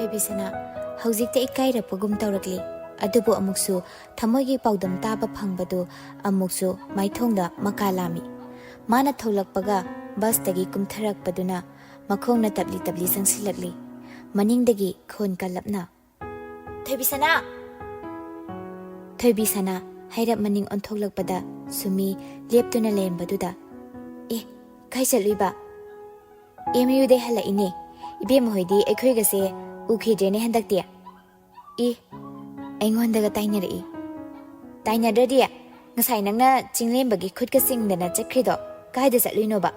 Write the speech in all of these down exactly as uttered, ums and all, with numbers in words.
ꯊꯣꯏꯕꯤꯁꯅꯥ ꯍꯧꯖꯤꯛꯇ ꯏꯀꯥꯏꯔꯛꯄꯒꯨꯝ ꯇꯧꯔꯛꯂꯤ꯫ ꯑꯗꯨꯕꯨ ꯑꯃꯨꯛꯁꯨ ꯊꯃꯣꯏꯒꯤ ꯄꯥꯎꯗꯝ ꯇꯥꯕ ꯐꯪꯕꯗꯨ ꯑꯃꯨꯛꯁꯨ ꯃꯥꯏꯊꯣꯡꯗ ꯃꯀꯥ ꯂꯥꯝꯃꯤ꯫ ꯃꯥꯅ ꯊꯣꯛꯂꯛꯄꯒ ꯕꯁꯇꯒꯤ ꯀꯨꯝꯊꯔꯛꯄꯗꯨꯅ ꯃꯈꯣꯡꯅ ꯇꯞꯂꯤ ꯇꯞꯂꯤ ꯆꯪꯁꯤꯜꯂꯛꯂꯤ꯫ ꯃꯅꯤꯡꯗꯒꯤ ꯈꯣꯟ ꯀꯜꯂꯞꯅ, "ꯊꯣꯏꯕꯤꯁꯅꯥ!" ꯊꯣꯏꯕꯤꯁꯅꯥ ꯍꯩꯔꯞ ꯃꯅꯤꯡ ꯑꯣꯟꯊꯣꯛꯂꯛꯄꯗ ꯁꯨꯃꯤ ꯂꯦꯞꯇꯨꯅ ꯂꯩꯔꯝꯕꯗꯨꯗ, "ꯑꯦ, ꯀꯥꯏ ꯆꯠꯂꯨꯏꯕ?" "ꯑꯦꯝ ꯌꯨꯗꯩ ꯍꯜꯂꯛꯏꯅꯦ꯫ ꯏꯕꯦꯝꯃ ꯍꯣꯏꯗꯤ ꯑꯩꯈꯣꯏꯒꯁꯦ ꯎꯈꯤꯗ꯭ꯔꯦꯅꯦ ꯍꯟꯗꯛꯇꯤ꯫" "ꯑꯦ, ꯑꯩꯉꯣꯟꯗꯒ ꯇꯥꯏꯅꯔꯛꯏ꯫ ꯇꯥꯏꯅꯗ꯭ꯔꯗꯤ ꯉꯁꯥꯏ ꯅꯪꯅ ꯆꯤꯡꯂꯦꯝꯕꯒꯤ ꯈꯨꯠꯀ ꯆꯤꯡꯗꯅ ꯆꯠꯈ꯭ꯔꯤꯗꯣ ꯀꯥꯏꯗ ꯆꯠꯂꯨꯏꯅꯣꯕ?"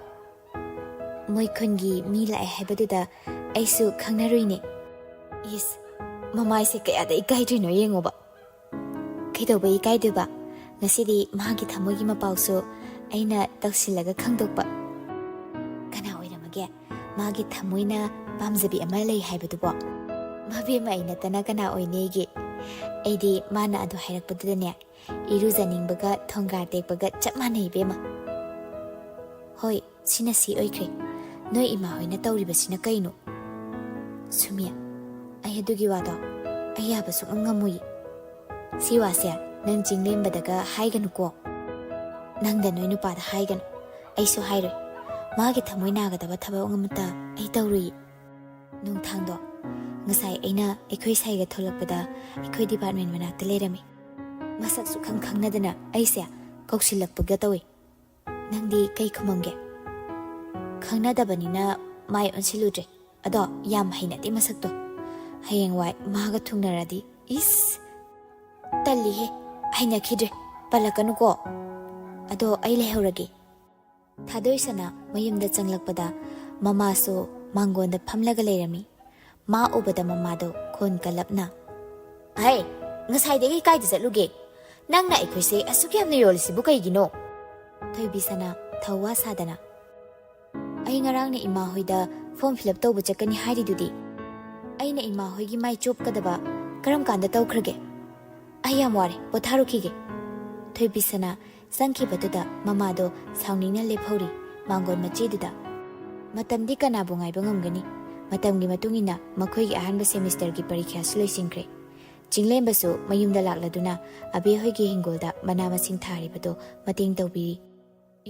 "ꯃꯣꯏ ꯈꯨꯟꯒꯤ ꯃꯤ ꯂꯥꯛꯑꯦ ꯍꯥꯏꯕꯗꯨꯗ ꯑꯩꯁꯨ ꯈꯪꯅꯔꯨꯏꯅꯦ꯫" ꯏꯁ, ꯃꯃꯥꯏꯁꯦ ꯀꯌꯥꯗ ꯏꯀꯥꯏꯗ꯭ꯔꯤꯅꯣ ꯌꯦꯡꯉꯣꯕ꯫ ꯀꯩꯗꯧꯕ ꯏꯀꯥꯏꯗꯣꯏꯕ? ꯉꯁꯤꯗꯤ ꯃꯥꯒꯤ ꯊꯃꯣꯏꯒꯤ ꯃꯄꯥꯎꯁꯨ ꯑꯩꯅ ꯇꯧꯁꯤꯜꯂꯒ ꯈꯪꯗꯣꯛꯄ꯫ ꯀꯅꯥ ꯑꯣꯏꯔꯝꯃꯒꯦ ꯃꯥꯒꯤ ꯊꯃꯣꯏꯅ ꯄꯥꯝꯖꯕꯤ ꯑꯃ ꯂꯩ ꯍꯥꯏꯕꯗꯨꯕꯣ? ꯃꯕꯦꯝꯃ ꯑꯩ ꯅꯠꯇꯅ ꯀꯅꯥ ꯑꯣꯏꯅꯦꯒꯦ? ꯑꯩꯗꯤ ꯃꯥꯅ ꯑꯗꯨ ꯍꯥꯏꯔꯛꯄꯗꯨꯗꯅꯦ, ꯏꯔꯨꯖꯅꯤꯡꯕꯒ ꯊꯣꯡꯒꯥ ꯇꯦꯛꯄꯒ ꯆꯞ ꯃꯥꯟꯅꯩ ꯏꯕꯦꯝꯃ꯫ ꯍꯣꯏ, ꯁꯤꯅ ꯁꯤ ꯑꯣꯏꯈ꯭ꯔꯦ꯫ ꯅꯣꯏ ꯏꯃꯥ ꯍꯣꯏꯅ ꯇꯧꯔꯤꯕꯁꯤꯅ ꯀꯩꯅꯣ? ꯁꯨꯃꯤ, ꯑꯩ ꯑꯗꯨꯒꯤ ꯋꯥꯗꯣ ꯑꯩ ꯌꯥꯕ ꯁꯨꯡꯉꯝ ꯉꯝꯃꯣꯏꯌꯦ꯫ ꯁꯤ ꯋꯥꯁꯦ ꯅꯪ ꯆꯤꯡꯂꯦꯝꯕꯗꯒ ꯍꯥꯏꯒꯅꯨꯀꯣ꯫ ꯅꯪꯗ ꯅꯣꯏ ꯅꯨꯄꯥꯗ ꯍꯥꯏꯒꯅꯨ꯫ ꯑꯩꯁꯨ ꯍꯥꯏꯔꯣꯏ꯫ ꯃꯥꯒꯤ ꯊꯃꯣꯏ ꯅꯥꯒꯗꯕ ꯊꯕꯛ ꯑꯃꯠꯇ ꯑꯩ ꯇꯧꯔꯨꯏ꯫ ꯅꯨꯡꯊꯥꯡꯗꯣ ꯉꯁꯥꯏ ꯑꯩꯅ ꯑꯩꯈꯣꯏ ꯁꯥꯏꯒ ꯊꯣꯛꯂꯛꯄꯗ ꯑꯩꯈꯣꯏ ꯗꯤꯄꯥꯔꯠꯃꯦꯟ ꯃꯅꯥꯛꯇ ꯂꯩꯔꯝꯃꯤ꯫ ꯃꯁꯛꯁꯨ ꯈꯪ ꯈꯪꯅꯗꯅ ꯑꯩꯁꯦ ꯀꯧꯁꯤꯜꯂꯛꯄꯒ ꯇꯧꯏ꯫ ꯅꯪꯗꯤ ꯀꯩ ꯈꯨꯝꯃꯝꯒꯦ? ꯈꯪꯅꯗꯕꯅꯤꯅ ꯃꯥꯏ ꯑꯣꯟꯁꯤꯜꯂꯨꯗ꯭ꯔꯦ꯫ ꯑꯗꯣ ꯌꯥꯝ ꯍꯩꯅꯗꯦ ꯃꯁꯛꯇꯣ꯫ ꯍꯌꯦꯡꯋꯥꯏ ꯃꯥꯒ ꯊꯨꯡꯅꯔꯗꯤ, ꯏꯁ! ꯇꯜꯂꯤꯍꯦ, ꯍꯩꯅꯈꯤꯗ꯭ꯔꯦ, ꯄꯜꯂꯛꯀꯅꯨꯀꯣ꯫ ꯑꯗꯣ ꯑꯩ ꯂꯩꯍꯧꯔꯒꯦ꯫ ꯊꯥꯗꯣꯏꯁꯅꯥ ꯃꯌꯨꯝꯗ ꯆꯪꯂꯛꯄꯗ ꯃꯃꯥꯁꯨ ꯃꯥꯡꯒꯣꯟꯗ ꯐꯝꯂꯒ ꯂꯩꯔꯝꯃꯤ꯫ ꯃꯥ ꯎꯕꯗ ꯃꯃꯥꯗꯣ ꯈꯣꯟ ꯀꯜꯂꯞꯅ, "ꯍꯩ, ꯉꯁꯥꯏꯗꯒꯤ ꯀꯥꯏꯗ ꯆꯠꯂꯨꯒꯦ? ꯅꯪꯅ ꯑꯩꯈꯣꯏꯁꯦ ꯑꯁꯨꯛ ꯌꯥꯝꯅ ꯌꯣꯜꯂꯤꯁꯤꯕꯨ ꯀꯩꯒꯤꯅꯣ?" ꯊꯣꯏꯕꯤꯁꯅꯥ ꯊꯧꯋꯥ ꯁꯥꯗꯅ, "ꯑꯩ ꯉꯔꯥꯡꯅ ꯏꯃꯥ ꯍꯣꯏꯗ form fill up ꯇꯧꯕ ꯆꯠꯀꯅꯤ ꯍꯥꯏꯔꯤꯗꯨꯗꯤ꯫ ꯑꯩꯅ ꯏꯃꯥ ꯍꯣꯏꯒꯤ ꯃꯥꯏ ꯆꯣꯞꯀꯗꯕ ꯀꯔꯝ ꯀꯥꯟꯗ ꯇꯧꯈ꯭ꯔꯒꯦ? ꯑꯩ ꯌꯥꯝ ꯋꯥꯔꯦ, ꯄꯣꯊꯥꯔꯨꯈꯤꯒꯦ꯫" ꯊꯣꯏꯕꯤꯁꯅꯥ ꯆꯪꯈꯤꯕꯗꯨꯗ ꯃꯃꯥꯗꯣ ꯁꯥꯎꯅꯤꯡꯅ ꯂꯦꯞꯍꯧꯔꯤ ꯃꯥꯡꯒꯣꯟ ꯃꯆꯦꯗꯨꯗ꯫ ꯃꯇꯝꯗꯤ ꯀꯅꯥꯕꯨ ꯉꯥꯏꯕ ꯉꯝꯒꯅꯤ? ꯃꯇꯝꯒꯤ ꯃꯇꯨꯡ ꯏꯟꯅ ꯃꯈꯣꯏꯒꯤ ꯑꯍꯥꯟꯕ ꯁꯦꯃꯤꯁꯇꯔꯒꯤ ꯄꯔꯤꯈ꯭ꯌꯥꯁꯨ ꯂꯣꯏꯁꯤꯟꯈ꯭ꯔꯦ꯫ ꯆꯤꯡꯂꯦꯝꯕꯁꯨ ꯃꯌꯨꯝꯗ ꯂꯥꯛꯂꯗꯨꯅ ꯑꯕꯦ ꯍꯣꯏꯒꯤ ꯍꯤꯡꯒꯣꯜꯗ ꯃꯅꯥ ꯃꯁꯤꯡ ꯊꯥꯔꯤꯕꯗꯨ ꯃꯇꯦꯡ ꯇꯧꯕꯤꯔꯤ꯫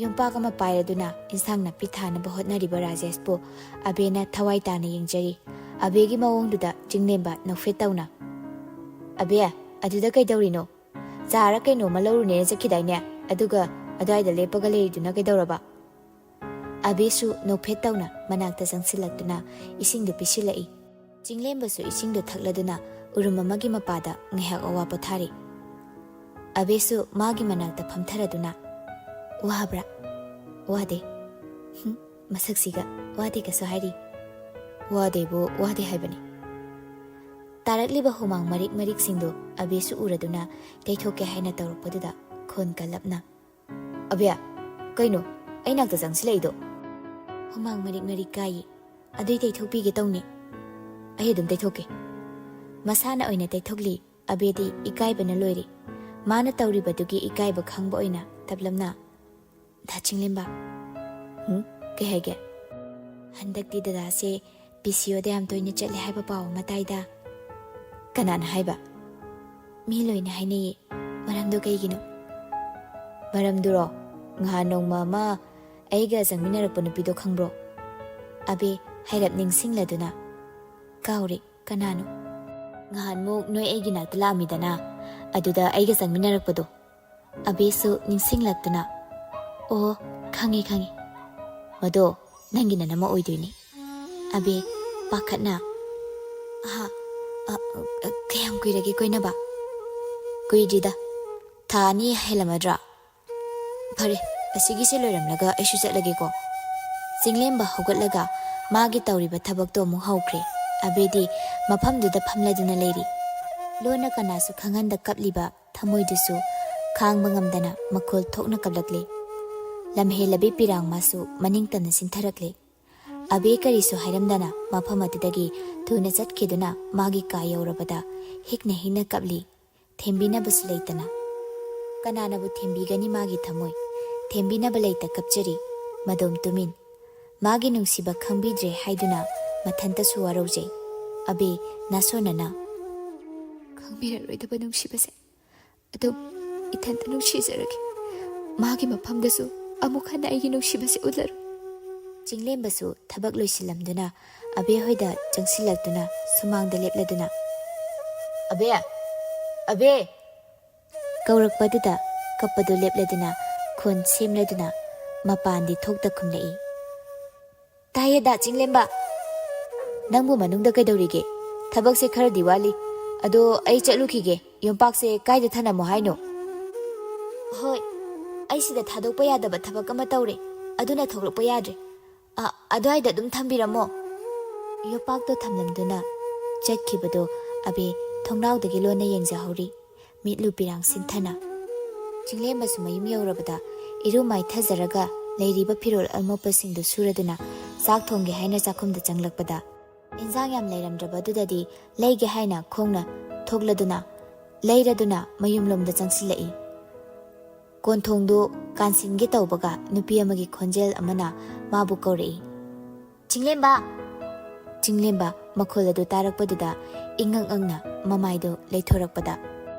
ꯌꯣꯝꯄꯥꯛ ꯑꯃ ꯄꯥꯏꯔꯗꯨꯅ ꯏꯟꯁꯥꯡ ꯅꯥꯄꯤ ꯊꯥꯅꯕ ꯍꯣꯠꯅꯔꯤꯕ ꯔꯥꯖꯦꯁꯄꯨ ꯑꯕꯦꯅ ꯊꯋꯥꯏ ꯇꯥꯅ ꯌꯦꯡꯖꯔꯤ꯫ ꯑꯕꯦꯒꯤ ꯃꯑꯣꯡꯗꯨꯗ ꯆꯤꯡꯂꯦꯝꯕ ꯅꯣꯛꯐꯦꯠ ꯇꯧꯅ, "ꯑꯕꯦ, ꯑꯗꯨꯗ ꯀꯩꯗꯧꯔꯤꯅꯣ? ꯆꯥꯔ ꯀꯩꯅꯣꯝꯃ ꯂꯧꯔꯨꯅꯦꯅ ꯆꯠꯈꯤꯗꯥꯏꯅꯦ? ꯑꯗꯨꯒ ꯑꯗꯨꯋꯥꯏꯗ ꯂꯦꯞꯄꯒ ꯂꯩꯔꯤꯗꯨꯅ ꯀꯩꯗꯧꯔꯕ?" ꯑꯕꯦꯁꯨ ꯅꯣꯛꯐꯦꯠ ꯇꯧꯅ ꯃꯅꯥꯛꯇ ꯆꯪꯁꯤꯜꯂꯛꯇꯨꯅ ꯏꯁꯤꯡꯗꯨ ꯄꯤꯁꯤꯜꯂꯛꯏ꯫ ꯆꯤꯡꯂꯦꯝꯕꯁꯨ ꯏꯁꯤꯡꯗꯨ ꯊꯛꯂꯗꯨꯅ ꯎꯔꯨꯝ ꯑꯃꯒꯤ ꯃꯄꯥꯗ ꯉꯥꯏꯍꯥꯛ ꯑꯋꯥ ꯄꯣꯊꯥꯔꯤ꯫ ꯑꯕꯦꯁꯨ ꯃꯥꯒꯤ ꯃꯅꯥꯛꯇ ꯐꯝꯊꯔꯗꯨꯅ, "ꯋꯥꯕ꯭ꯔꯥ?" "ꯋꯥꯗꯦ꯫" "ꯍꯨꯝ, ꯃꯁꯛꯁꯤꯒ ꯋꯥꯗꯦꯒꯁꯨ ꯍꯥꯏꯔꯤ꯫" "ꯋꯥꯗꯦꯕꯨ ꯋꯥꯗꯦ ꯍꯥꯏꯕꯅꯤ꯫" ꯇꯥꯔꯛꯂꯤꯕ ꯍꯨꯃꯥꯡ ꯃꯔꯤꯛ ꯃꯔꯤꯛꯁꯤꯡꯗꯨ ꯑꯕꯦꯁꯨ ꯎꯔꯗꯨꯅ ꯇꯩꯊꯣꯛꯀꯦ ꯍꯥꯏꯅ ꯇꯧꯔꯛꯄꯗꯨꯗ ꯈꯣꯟ ꯀꯜꯂꯞꯅ, "ꯑꯕꯦ, ꯀꯩꯅꯣ ꯑꯩ ꯅꯥꯛꯇ ꯆꯪꯁꯤꯜꯂꯛꯏꯗꯣ?" "ꯍꯨꯃꯥꯡ ꯃꯔꯤꯛ ꯃꯔꯤꯛ ꯀꯥꯏꯌꯦ, ꯑꯗꯨꯏ ꯇꯩꯊꯣꯛꯄꯤꯒꯦ ꯇꯧꯅꯤ꯫" "ꯑꯩ ꯑꯗꯨꯝ ꯇꯩꯊꯣꯛꯀꯦ꯫" ꯃꯁꯥꯅ ꯑꯣꯏꯅ ꯇꯩꯊꯣꯛꯂꯤ꯫ ꯑꯕꯦꯗꯤ ꯏꯀꯥꯏꯕꯅ ꯂꯣꯏꯔꯦ꯫ ꯃꯥꯅ ꯇꯧꯔꯤꯕꯗꯨꯒꯤ ꯏꯀꯥꯏꯕ ꯈꯪꯕ ꯑꯣꯏꯅ ꯇꯞꯂꯞꯅ, "ꯗꯥ ꯆꯤꯡꯂꯦꯝꯕ꯫" "ꯍꯨꯝ? ꯀꯩ ꯍꯥꯏꯒꯦ?" "ꯍꯟꯗꯛꯇꯤ ꯗꯗꯥꯁꯦ ꯄꯤ ꯁꯤ ꯑꯣꯗ ꯌꯥꯝ ꯇꯣꯏꯅ ꯆꯠꯂꯦ ꯍꯥꯏꯕ ꯄꯥꯎ ꯑꯃ ꯇꯥꯏꯗ꯫" "ꯀꯅꯥꯅ ꯍꯥꯏꯕ?" "ꯃꯤ ꯂꯣꯏꯅ ꯍꯥꯏꯅꯩꯌꯦ꯫ ꯃꯔꯝꯗꯣ ꯀꯩꯒꯤꯅꯣ?" "ꯃꯔꯝꯗꯨꯔꯣ? ꯉꯍꯥꯟ ꯅꯣꯡꯃ ꯑꯃ ꯑꯩꯒ ꯆꯪꯃꯤꯟꯅꯔꯛꯄ ꯅꯨꯄꯤꯗꯣ ꯈꯪꯕ꯭ꯔꯣ?" ꯑꯕꯦ ꯍꯥꯏꯔꯞ ꯅꯤꯡꯁꯤꯡꯂꯗꯨꯅ, "ꯀꯥꯎꯔꯦ, ꯀꯅꯥꯅꯣ?" "ꯉꯍꯥꯟꯃꯨꯛ ꯅꯣꯏ ꯑꯩꯒꯤ ꯅꯥꯛꯇ ꯂꯥꯛꯑꯝꯃꯤꯗꯅ, ꯑꯗꯨꯗ ꯑꯩꯒ ꯆꯪꯃꯤꯟꯅꯔꯛꯄꯗꯣ꯫" ꯑꯕꯦꯁꯨ ꯅꯤꯡꯁꯤꯡꯂꯛꯇꯨꯅ, "ꯑꯣ, ꯈꯪꯉꯦ, ꯈꯪꯉꯦ꯫ ꯃꯗꯣ ꯅꯪꯒꯤ ꯅꯅꯝꯃ ꯑꯣꯏꯗꯣꯏꯅꯤ꯫" ꯑꯕꯦ ꯄꯥꯈꯠꯅ, "ꯑꯍꯥ, ꯑ, ꯑ, ꯀꯌꯥꯝ ꯀꯨꯏꯔꯒꯦ ꯀꯣꯏꯅꯕ?" "ꯀꯨꯏꯗ꯭ꯔꯤꯗ, ꯊꯥ ꯑꯅꯤ ꯍꯦꯜꯂꯝꯃꯗ꯭ꯔꯥ? ꯐꯔꯦ, ꯑꯁꯤꯒꯤꯁꯦ ꯂꯣꯏꯔꯝꯂꯒ ꯑꯩꯁꯨ ꯆꯠꯂꯒꯦꯀꯣ꯫" ꯆꯤꯡꯂꯦꯝꯕ ꯍꯧꯒꯠꯂꯒ ꯃꯥꯒꯤ ꯇꯧꯔꯤꯕ ꯊꯕꯛꯇꯣ ꯑꯃꯨꯛ ꯍꯧꯈ꯭ꯔꯦ꯫ ꯑꯕꯦꯗꯤ ꯃꯐꯝꯗꯨꯗ ꯐꯝꯂꯗꯨꯅ ꯂꯩꯔꯤ꯫ ꯂꯣꯟꯅ ꯀꯅꯥꯁꯨ ꯈꯪꯍꯟꯗ ꯀꯞꯂꯤꯕ ꯊꯃꯣꯏꯗꯨꯁꯨ ꯈꯥꯡꯕ ꯉꯝꯗꯅ ꯃꯈꯣꯜ ꯊꯣꯛꯅ ꯀꯞꯂꯛꯂꯦ꯫ ꯂꯝꯍꯦꯜꯂꯕꯤ ꯄꯤꯔꯥꯡꯃꯥꯁꯨ ꯃꯅꯤꯡ ꯇꯝꯅ ꯆꯤꯟꯊꯔꯛꯂꯦ꯫ ꯑꯕꯦ ꯀꯔꯤꯁꯨ ꯍꯥꯏꯔꯝꯗꯅ ꯃꯐꯝ ꯑꯗꯨꯗꯒꯤ ꯊꯨꯅ ꯆꯠꯈꯤꯗꯨꯅ ꯃꯥꯒꯤ ꯀꯥ ꯌꯧꯔꯕꯗ ꯍꯤꯛꯅ ꯍꯤꯛꯅ ꯀꯞꯂꯤ꯫ ꯊꯦꯝꯕꯤꯅꯕꯁꯨ ꯂꯩꯇꯅ꯫ ꯀꯅꯥꯅꯕꯨ ꯊꯦꯝꯕꯤꯒꯅꯤ ꯃꯥꯒꯤ ꯊꯃꯣꯏ? ꯊꯦꯝꯕꯤꯅꯕ ꯂꯩꯇ ꯀꯞꯆꯔꯤ꯫ ꯃꯗꯣꯝ ꯇꯨꯃꯤꯟ꯫ ꯃꯥꯒꯤ ꯅꯨꯡꯁꯤꯕ ꯈꯪꯕꯤꯗ꯭ꯔꯦ ꯍꯥꯏꯗꯨꯅ ꯃꯊꯟꯇꯁꯨ ꯋꯥꯔꯧꯖꯩ꯫ ꯑꯕꯦ ꯅꯥꯁꯣꯟꯅꯅ, "ꯈꯪꯕꯤꯔꯔꯣꯏꯗꯕ ꯅꯨꯡꯁꯤꯕꯁꯦ ꯑꯗꯨꯝ ꯏꯊꯟꯇ ꯅꯨꯡꯁꯤꯖꯔꯒꯦ꯫ ꯃꯥꯒꯤ ꯃꯐꯝꯗꯁꯨ ꯑꯃꯨꯛ ꯍꯟꯅ ꯑꯩꯒꯤ ꯅꯨꯡꯁꯤꯕꯁꯦ ꯎꯠꯂꯔꯣꯏ"꯫ ꯆꯤꯡꯂꯦꯝꯕꯁꯨ ꯊꯕꯛ ꯂꯣꯏꯁꯤꯜꯂꯝꯗꯨꯅ ꯑꯕꯦ ꯍꯣꯏꯗ ꯆꯪꯁꯤꯜꯂꯛꯇꯨꯅ ꯁꯨꯃꯥꯡꯗ ꯂꯦꯞꯂꯗꯨꯅ, "ꯑꯕꯦ! ꯑꯕꯦ!" ꯀꯧꯔꯛꯄꯗꯨꯗ ꯀꯞꯄꯗꯨ ꯂꯦꯞꯂꯗꯨꯅ ꯈꯣꯟ ꯁꯦꯝꯂꯗꯨꯅ ꯃꯄꯥꯟꯗꯤ ꯊꯣꯛꯇ ꯈꯨꯝꯂꯛꯏ꯫ "ꯇꯥꯏꯌꯦ ꯗꯥ ꯆꯤꯡꯂꯦꯝꯕ꯫ ꯅꯪꯕꯨ ꯃꯅꯨꯡꯗ ꯀꯩꯗꯧꯔꯤꯒꯦ? ꯊꯕꯛꯁꯦ ꯈꯔꯗꯤ ꯋꯥꯠꯂꯤ꯫ ꯑꯗꯣ ꯑꯩ ꯆꯠꯂꯨꯈꯤꯒꯦ꯫ ꯌꯣꯝꯄꯥꯛꯁꯦ ꯀꯥꯏꯗ ꯊꯅꯝꯃꯣ ꯍꯥꯏꯅꯣ?" "ꯍꯣꯏ, ꯑꯩ ꯁꯤꯗ ꯊꯥꯗꯣꯛꯄ ꯌꯥꯗꯕ ꯊꯕꯛ ꯑꯃ ꯇꯧꯔꯦ꯫ ꯑꯗꯨꯅ ꯊꯣꯛꯂꯛꯄ ꯌꯥꯗ꯭ꯔꯦ꯫ ꯑ, ꯑꯗꯨꯋꯥꯏꯗ ꯑꯗꯨꯝ ꯊꯝꯕꯤꯔꯝꯃꯣ"꯫ ꯌꯣꯄꯥꯛꯇꯣ ꯊꯝꯂꯝꯗꯨꯅ ꯆꯠꯈꯤꯕꯗꯣ ꯑꯕꯦ ꯊꯣꯡꯅꯥꯎꯗꯒꯤ ꯂꯣꯟꯅ ꯌꯦꯡꯖꯍꯧꯔꯤ, ꯃꯤꯠꯂꯨ ꯄꯤꯔꯥꯡ ꯁꯤꯟꯊꯅ꯫ ꯆꯤꯡꯂꯦꯝꯕꯁꯨ ꯃꯌꯨꯝ ꯌꯧꯔꯕꯗ ꯏꯔꯨ ꯃꯥꯏꯊꯖꯔꯒ ꯂꯩꯔꯤꯕ ꯐꯤꯔꯣꯜ ꯑꯃꯣꯠꯄꯁꯤꯡꯗꯨ ꯁꯨꯔꯗꯨꯅ ꯆꯥꯛ ꯊꯣꯡꯒꯦ ꯍꯥꯏꯅ ꯆꯥꯛꯈꯨꯝꯗ ꯆꯪꯂꯛꯄꯗ, ꯏꯟꯖꯥꯡ ꯌꯥꯝ ꯂꯩꯔꯝꯗ꯭ꯔꯕꯗꯨꯗꯗꯤ ꯂꯩꯒꯦ ꯍꯥꯏꯅ ꯈꯣꯡꯅ ꯊꯣꯛꯂꯗꯨꯅ, ꯂꯩꯔꯗꯨꯅ ꯃꯌꯨꯝꯂꯣꯝꯗ ꯆꯪꯁꯤꯜꯂꯛꯏ꯫ ꯀꯣꯟꯊꯣꯡꯗꯨ ꯀꯥꯟꯁꯤꯟꯒꯦ ꯇꯧꯕꯒ ꯅꯨꯄꯤ ꯑꯃꯒꯤ ꯈꯣꯟꯖꯦꯜ ꯑꯃꯅ ꯃꯥꯕꯨ ꯀꯧꯔꯛꯏ꯫ "ꯆꯤꯡꯂꯦꯝꯕ!" ꯆꯤꯡꯂꯦꯝꯕ ꯃꯈꯣꯜ ꯑꯗꯨ ꯇꯥꯔꯛꯄꯗꯨꯗ ꯏꯉꯛ ꯉꯛꯅ ꯃꯃꯥꯏꯗꯨ ꯂꯩꯊꯣꯔꯛꯄꯗ,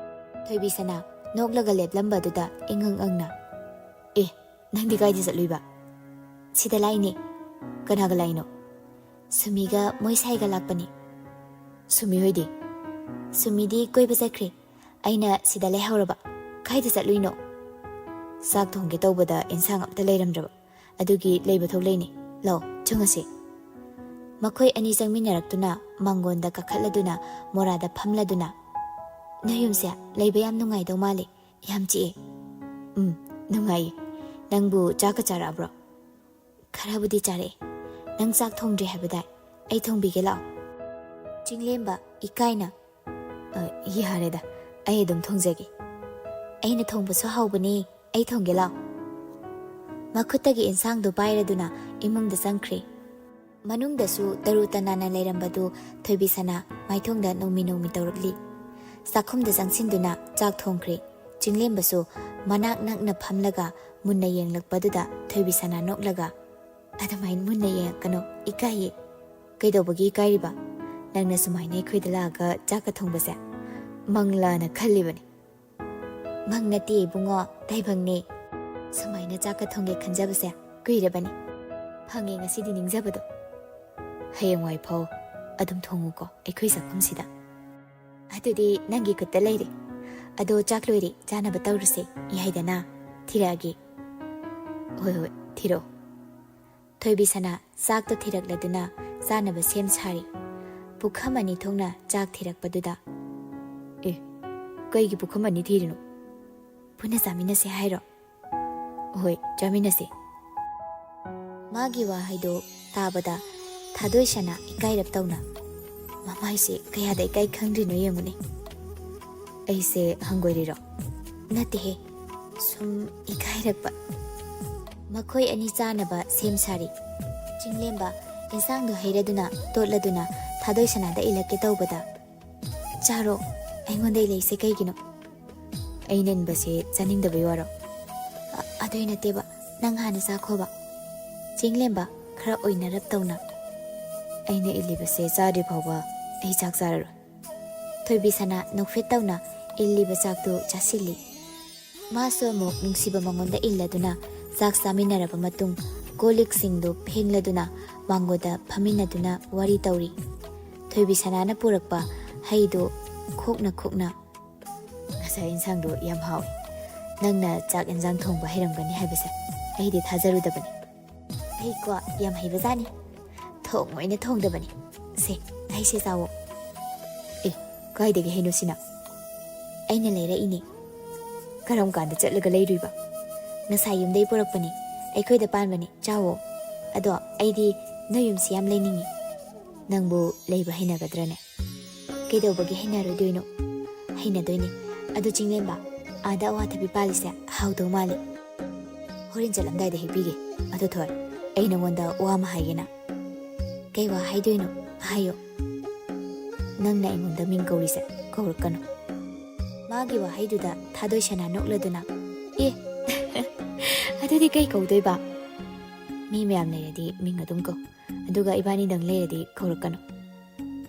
ꯊꯣꯏꯕꯤꯁꯅꯥ ꯅꯣꯛꯂꯒ ꯂꯦꯞꯂꯝꯕꯗꯨꯗ ꯏꯉꯛ ꯉꯛꯅ, "ꯑꯦ, ꯅꯪꯗꯤ ꯀꯥꯏꯗ ꯆꯠꯂꯨꯏꯕ?" "ꯁꯤꯗ ꯂꯥꯛꯏꯅꯦ"꯫ "ꯀꯅꯥꯒ ꯂꯥꯛꯏꯅꯣ?" "ꯁꯨꯃꯤꯒ ꯃꯣꯏ ꯁꯥꯏꯒ ꯂꯥꯛꯄꯅꯦ"꯫ "ꯁꯨꯃꯤ ꯍꯣꯏꯗꯤ?" "ꯁꯨꯃꯤꯗꯤ ꯀꯣꯏꯕ ꯆꯠꯈ꯭ꯔꯦ꯫ ꯑꯩꯅ ꯁꯤꯗ ꯂꯩꯍꯧꯔꯕ"꯫ "ꯀꯥꯏꯗ ꯆꯠꯂꯨꯏꯅꯣ?" "ꯆꯥꯛ ꯊꯣꯡꯒꯦ ꯇꯧꯕꯗ ꯏꯟꯁꯥꯡ ꯑꯝꯇ ꯂꯩꯔꯝꯗ꯭ꯔꯕ, ꯑꯗꯨꯒꯤ ꯂꯩꯕ ꯊꯣꯛ ꯂꯩꯅꯤ꯫ ꯂꯥꯛꯑꯣ, ꯆꯪꯉꯁꯤ"꯫ ꯃꯈꯣꯏ ꯑꯅꯤ ꯆꯪꯃꯤꯟꯅꯔꯛꯇꯨꯅ ꯃꯥꯡꯒꯣꯟꯗ ꯀꯥꯈꯠꯂꯗꯨꯅ ꯃꯣꯔꯥꯗ ꯐꯝꯂꯗꯨꯅ, "ꯅꯣꯏ ꯌꯨꯝꯁꯦ ꯂꯩꯕ ꯌꯥꯝ ꯅꯨꯡꯉꯥꯏꯗꯧ ꯃꯥꯜꯂꯦ, ꯌꯥꯝ ꯆꯤꯛꯑꯦ"꯫ "ꯎꯝ, ꯅꯨꯡꯉꯥꯏꯌꯦ꯫ ꯅꯪꯕꯨ ꯆꯥꯛꯀ ꯆꯥꯔꯛꯑꯕ꯭ꯔꯣ?" "ꯈꯔꯕꯨꯗꯤ ꯆꯥꯔꯛꯑꯦ꯫ ꯅꯪ ꯆꯥꯛ ꯊꯣꯡꯗ꯭ꯔꯤ ꯍꯥꯏꯕꯗꯥꯏ? ꯑꯩ ꯊꯣꯡꯕꯤꯒꯦ ꯂꯥꯛꯑꯣ"꯫ ꯆꯤꯡꯂꯦꯝꯕ ꯏꯀꯥꯏꯅ, "ꯑ, ꯌꯥꯔꯦꯗ, ꯑꯩ ꯑꯗꯨꯝ ꯊꯣꯡꯖꯒꯦ"꯫ "ꯑꯩꯅ ꯊꯣꯡꯕꯁꯨ ꯍꯥꯎꯕꯅꯦ, ꯑꯩ ꯊꯣꯡꯒꯦ ꯂꯥꯛꯑꯣ"꯫ ꯃꯈꯨꯠꯇꯒꯤ ꯏꯟꯁꯥꯡꯗꯨ ꯄꯥꯏꯔꯗꯨꯅ ꯏꯃꯨꯡꯗ ꯆꯪꯈ꯭ꯔꯦ꯫ ꯃꯅꯨꯡꯗꯁꯨ ꯇꯔꯨ ꯇꯅꯥꯟꯅ ꯂꯩꯔꯝꯕꯗꯨ ꯊꯣꯏꯕꯤꯁꯅꯥ ꯃꯥꯏꯊꯣꯡꯗ ꯅꯣꯡꯃꯤ ꯅꯣꯡꯃꯤ ꯇꯧꯔꯛꯂꯤ꯫ ꯆꯥꯛꯈꯨꯝꯗ ꯆꯪꯁꯤꯟꯗꯨꯅ ꯆꯥꯛ ꯊꯣꯡꯈ꯭ꯔꯦ꯫ ꯆꯤꯡꯂꯦꯝꯕꯁꯨ ꯃꯅꯥꯛ ꯅꯛꯅ ꯐꯝꯂꯒ ꯃꯨꯟꯅ ꯌꯦꯡꯂꯛꯄꯗꯨꯗ ꯊꯣꯏꯕꯤꯁꯅꯥ ꯅꯣꯛꯂꯒ, "ꯑꯗꯨꯃꯥꯏꯅ ꯃꯨꯟꯅ ꯌꯦꯡꯉꯛꯀꯅꯨ, ꯏꯀꯥꯏꯌꯦ"꯫ ꯀꯩꯗꯧꯕꯒꯤ ꯏꯀꯥꯏꯔꯤꯕ? ꯅꯪꯅ ꯁꯨꯃꯥꯏꯅ ꯑꯩꯈꯣꯏꯗ ꯂꯥꯛꯑꯒ ꯆꯥꯛꯀ ꯊꯣꯡꯕꯁꯦ ꯃꯪꯂꯥꯅ ꯈꯜꯂꯤꯕꯅꯤ꯫ ꯃꯪ ꯅꯠꯇꯦ ꯏꯕꯨꯡꯉꯣ, ꯇꯥꯏꯕꯪꯅꯦ꯫ ꯁꯨꯃꯥꯏꯅ ꯆꯥꯛꯀ ꯊꯣꯡꯒꯦ ꯈꯟꯖꯕꯁꯦ ꯀꯨꯏꯔꯕꯅꯤ꯫ ꯐꯪꯉꯦ ꯉꯁꯤꯗꯤ ꯅꯤꯡꯖꯕꯗꯣ꯫ ꯍꯌꯦꯡꯋꯥꯏ ꯐꯥꯎ ꯑꯗꯨꯝ ꯊꯣꯡꯉꯨꯀꯣ ꯑꯩꯈꯣꯏ ꯆꯥꯛꯐꯝꯁꯤꯗ꯫ ꯑꯗꯨꯗꯤ ꯅꯪꯒꯤ ꯈꯨꯠꯇ ꯂꯩꯔꯦ꯫ ꯑꯗꯣ ꯆꯥꯛ ꯂꯣꯏꯔꯦ, ꯆꯥꯅꯕ ꯇꯧꯔꯁꯦ꯫ ꯌꯥꯏꯗꯅ? ꯊꯤꯔꯛꯑꯒꯦ꯫ ꯍꯣꯏ ꯍꯣꯏ, ꯊꯤꯔꯛꯑꯣ꯫ ꯊꯣꯏꯕꯤ ꯁꯅꯥ ꯆꯥꯛꯇꯣ ꯊꯤꯔꯛꯂꯗꯨꯅ ꯆꯥꯅꯕ ꯁꯦꯝ ꯁꯥꯔꯤ꯫ ꯄꯨꯈꯝ ꯑꯅꯤ ꯊꯣꯛꯅ ꯆꯥꯛ ꯊꯤꯔꯛꯄꯗꯨꯗ, "ꯑꯦ, ꯀꯩꯒꯤ ꯄꯨꯈꯝ ꯑꯅꯤ ꯊꯤꯔꯤꯅꯣ? ꯄꯨꯟꯅ ꯆꯥꯃꯤꯟꯅꯁꯦ ꯍꯥꯏꯔꯣ?" "ꯍꯣꯏ, ꯆꯥꯃꯤꯟꯅꯁꯦ꯫" ꯃꯥꯒꯤ ꯋꯥꯍꯩꯗꯣ ꯇꯥꯕꯗ ꯊꯥꯗꯣꯏ ꯁꯅꯥ ꯏꯀꯥꯏꯔꯞ ꯇꯧꯅ, ꯃꯃꯥꯏꯁꯦ ꯀꯌꯥꯗ ꯏꯀꯥꯏ ꯈꯪꯗ꯭ꯔꯤꯅꯣ ꯌꯦꯡꯉꯨꯅꯦ꯫ "ꯑꯩꯁꯦ ꯍꯪꯒꯣꯏꯔꯤꯔꯣ?" "ꯅꯠꯇꯦꯍꯦ, ꯁꯨꯝ ꯏꯀꯥꯏꯔꯛꯄ꯫" ꯃꯈꯣꯏ ꯑꯅꯤ ꯆꯥꯅꯕ ꯁꯦꯝ ꯁꯥꯔꯤ꯫ "ꯆꯤꯡꯂꯦꯝꯕ, ꯏꯟꯁꯥꯡꯗꯣ ꯍꯩꯔꯗꯨꯅ ꯇꯣꯠꯂꯗꯨꯅ ꯊꯥꯗꯣꯏ ꯁꯅꯥꯗ ꯏꯜꯂꯛꯀꯦ ꯇꯧꯕꯗ, ꯆꯥꯔꯣ, ꯑꯩꯉꯣꯟꯗ ꯏꯜꯂꯛꯏꯁꯦ ꯀꯩꯒꯤꯅꯣ?" "ꯑꯩꯅ ꯏꯟꯕꯁꯦ ꯆꯥꯅꯤꯡꯗꯕꯩ ꯋꯥꯔꯣ?" "ꯑ-, ꯑꯗꯨꯏ ꯅꯠꯇꯦꯕ, ꯅꯪ ꯍꯥꯟꯅ ꯆꯥꯈꯣꯕ꯫" ꯆꯤꯡꯂꯦꯝꯕ ꯈꯔ ꯑꯣꯏꯅꯔꯞ ꯇꯧꯅ, "ꯑꯩꯅ ꯏꯜꯂꯤꯕꯁꯦ ꯆꯥꯗ꯭ꯔꯤ ꯐꯥꯎꯕ ꯑꯩ ꯆꯥꯛ ꯆꯥꯔꯔꯣꯏ꯫" ꯊꯣꯏꯕꯤ ꯁꯅꯥ ꯅꯣꯛꯐꯦꯠ ꯇꯧꯅ ꯏꯜꯂꯤꯕ ꯆꯥꯛꯇꯨ ꯆꯥꯁꯤꯜꯂꯤ꯫ ꯃꯥꯁꯨ ꯑꯃꯨꯛ ꯅꯨꯡꯁꯤꯕ ꯃꯉꯣꯟꯗ ꯏꯜꯂꯗꯨꯅ ꯆꯥꯛ ꯆꯥꯃꯤꯟꯅꯔꯕ ꯃꯇꯨꯡ ꯀꯣꯜ ꯂꯤꯛꯁꯤꯡꯗꯨ ꯐꯦꯡꯂꯗꯨꯅ ꯃꯥꯡꯒꯣꯟꯗ ꯐꯝꯃꯤꯟꯅꯗꯨꯅ ꯋꯥꯔꯤ ꯇꯧꯔꯤ꯫ ꯊꯣꯏꯕꯤ ꯁꯅꯥꯅ ꯄꯨꯔꯛꯄ ꯍꯩꯗꯨ ꯈꯣꯛꯅ ꯈꯣꯛꯅ, "ꯉꯁꯥꯏ ꯏꯟꯁꯥꯡꯗꯣ ꯌꯥꯝ ꯍꯥꯎꯏ꯫ ꯅꯪꯅ ꯆꯥꯛ ꯏꯟꯁꯥꯡ ꯊꯣꯡꯕ ꯍꯩꯔꯝꯒꯅꯤ ꯍꯥꯏꯕꯁꯦ ꯑꯩꯗꯤ ꯊꯥꯖꯔꯨꯗꯕꯅꯤ꯫ ꯑꯩꯀꯣ ꯌꯥꯝ ꯍꯩꯕꯖꯥꯠꯅꯤ꯫ ꯊꯣꯡ ꯑꯣꯏꯅ ꯊꯣꯡꯗꯕꯅꯤ꯫ ꯁꯦ, ꯍꯩꯁꯦ ꯆꯥꯋꯣ꯫" "ꯑꯦ, ꯀꯥꯏꯗꯒꯤ ꯍꯩꯅꯣ ꯁꯤꯅ?" "ꯑꯩꯅ ꯂꯩꯔꯛꯏꯅꯦ꯫" "ꯀꯔꯝ ꯀꯥꯟꯗ ꯆꯠꯂꯒ ꯂꯩꯔꯨꯏꯕ?" "ꯉꯁꯥꯏ ꯌꯨꯝꯗꯩ ꯄꯨꯔꯛꯄꯅꯦ꯫ ꯑꯩꯈꯣꯏꯗ ꯄꯥꯟꯕꯅꯦ, ꯆꯥꯋꯣ꯫ ꯑꯗꯣ ꯑꯩꯗꯤ ꯅꯣꯏ ꯌꯨꯝꯁꯤ ꯌꯥꯝ ꯂꯩꯅꯤꯡꯉꯤ꯫ ꯅꯪꯕꯨ ꯂꯩꯕ ꯍꯩꯅꯒꯗ꯭ꯔꯅꯦ?" "ꯀꯩꯗꯧꯕꯒꯤ ꯍꯩꯅꯔꯣꯏꯗꯣꯏꯅꯣ? ꯍꯩꯅꯗꯣꯏꯅꯦ꯫ ꯑꯗꯨ ꯆꯤꯡꯂꯦꯝꯕ, ꯑꯥꯗ ꯑꯋꯥꯊꯕꯤ ꯄꯥꯜꯂꯤꯁꯦ ꯍꯥꯎꯗꯧ ꯃꯥꯜꯂꯤ꯫ ꯍꯣꯔꯦꯟ ꯆꯠꯂꯝꯗꯥꯏꯗ ꯍꯦꯛꯄꯤꯒꯦ꯫ ꯑꯗꯣ ꯊꯣꯏ, ꯑꯩ ꯅꯉꯣꯟꯗ ꯋꯥ ꯑꯃ ꯍꯥꯏꯒꯦꯅ꯫" "ꯀꯩ ꯋꯥ ꯍꯥꯏꯗꯣꯏꯅꯣ? ꯍꯥꯏꯌꯣ꯫" "ꯅꯪꯅ ꯑꯩꯉꯣꯟꯗ ꯃꯤꯡ ꯀꯧꯔꯤꯁꯦ ꯀꯧꯔꯛꯀꯅꯨ꯫" ꯃꯥꯒꯤ ꯋꯥꯍꯩꯗꯨꯗ ꯊꯥꯗꯣꯏ ꯁꯅꯥ ꯅꯣꯛꯂꯗꯨꯅ, "ꯑꯦ, ꯑꯗꯨꯗꯤ ꯀꯩ ꯀꯧꯗꯣꯏꯕ?" ꯃꯤ ꯃꯌꯥꯝ ꯂꯩꯔꯗꯤ ꯃꯤꯡ ꯑꯗꯨꯝ ꯀꯧ꯫ ꯑꯗꯨꯒ ꯏꯕꯥꯅꯤꯗꯪ ꯂꯩꯔꯗꯤ ꯀꯧꯔꯛꯀꯅꯨ꯫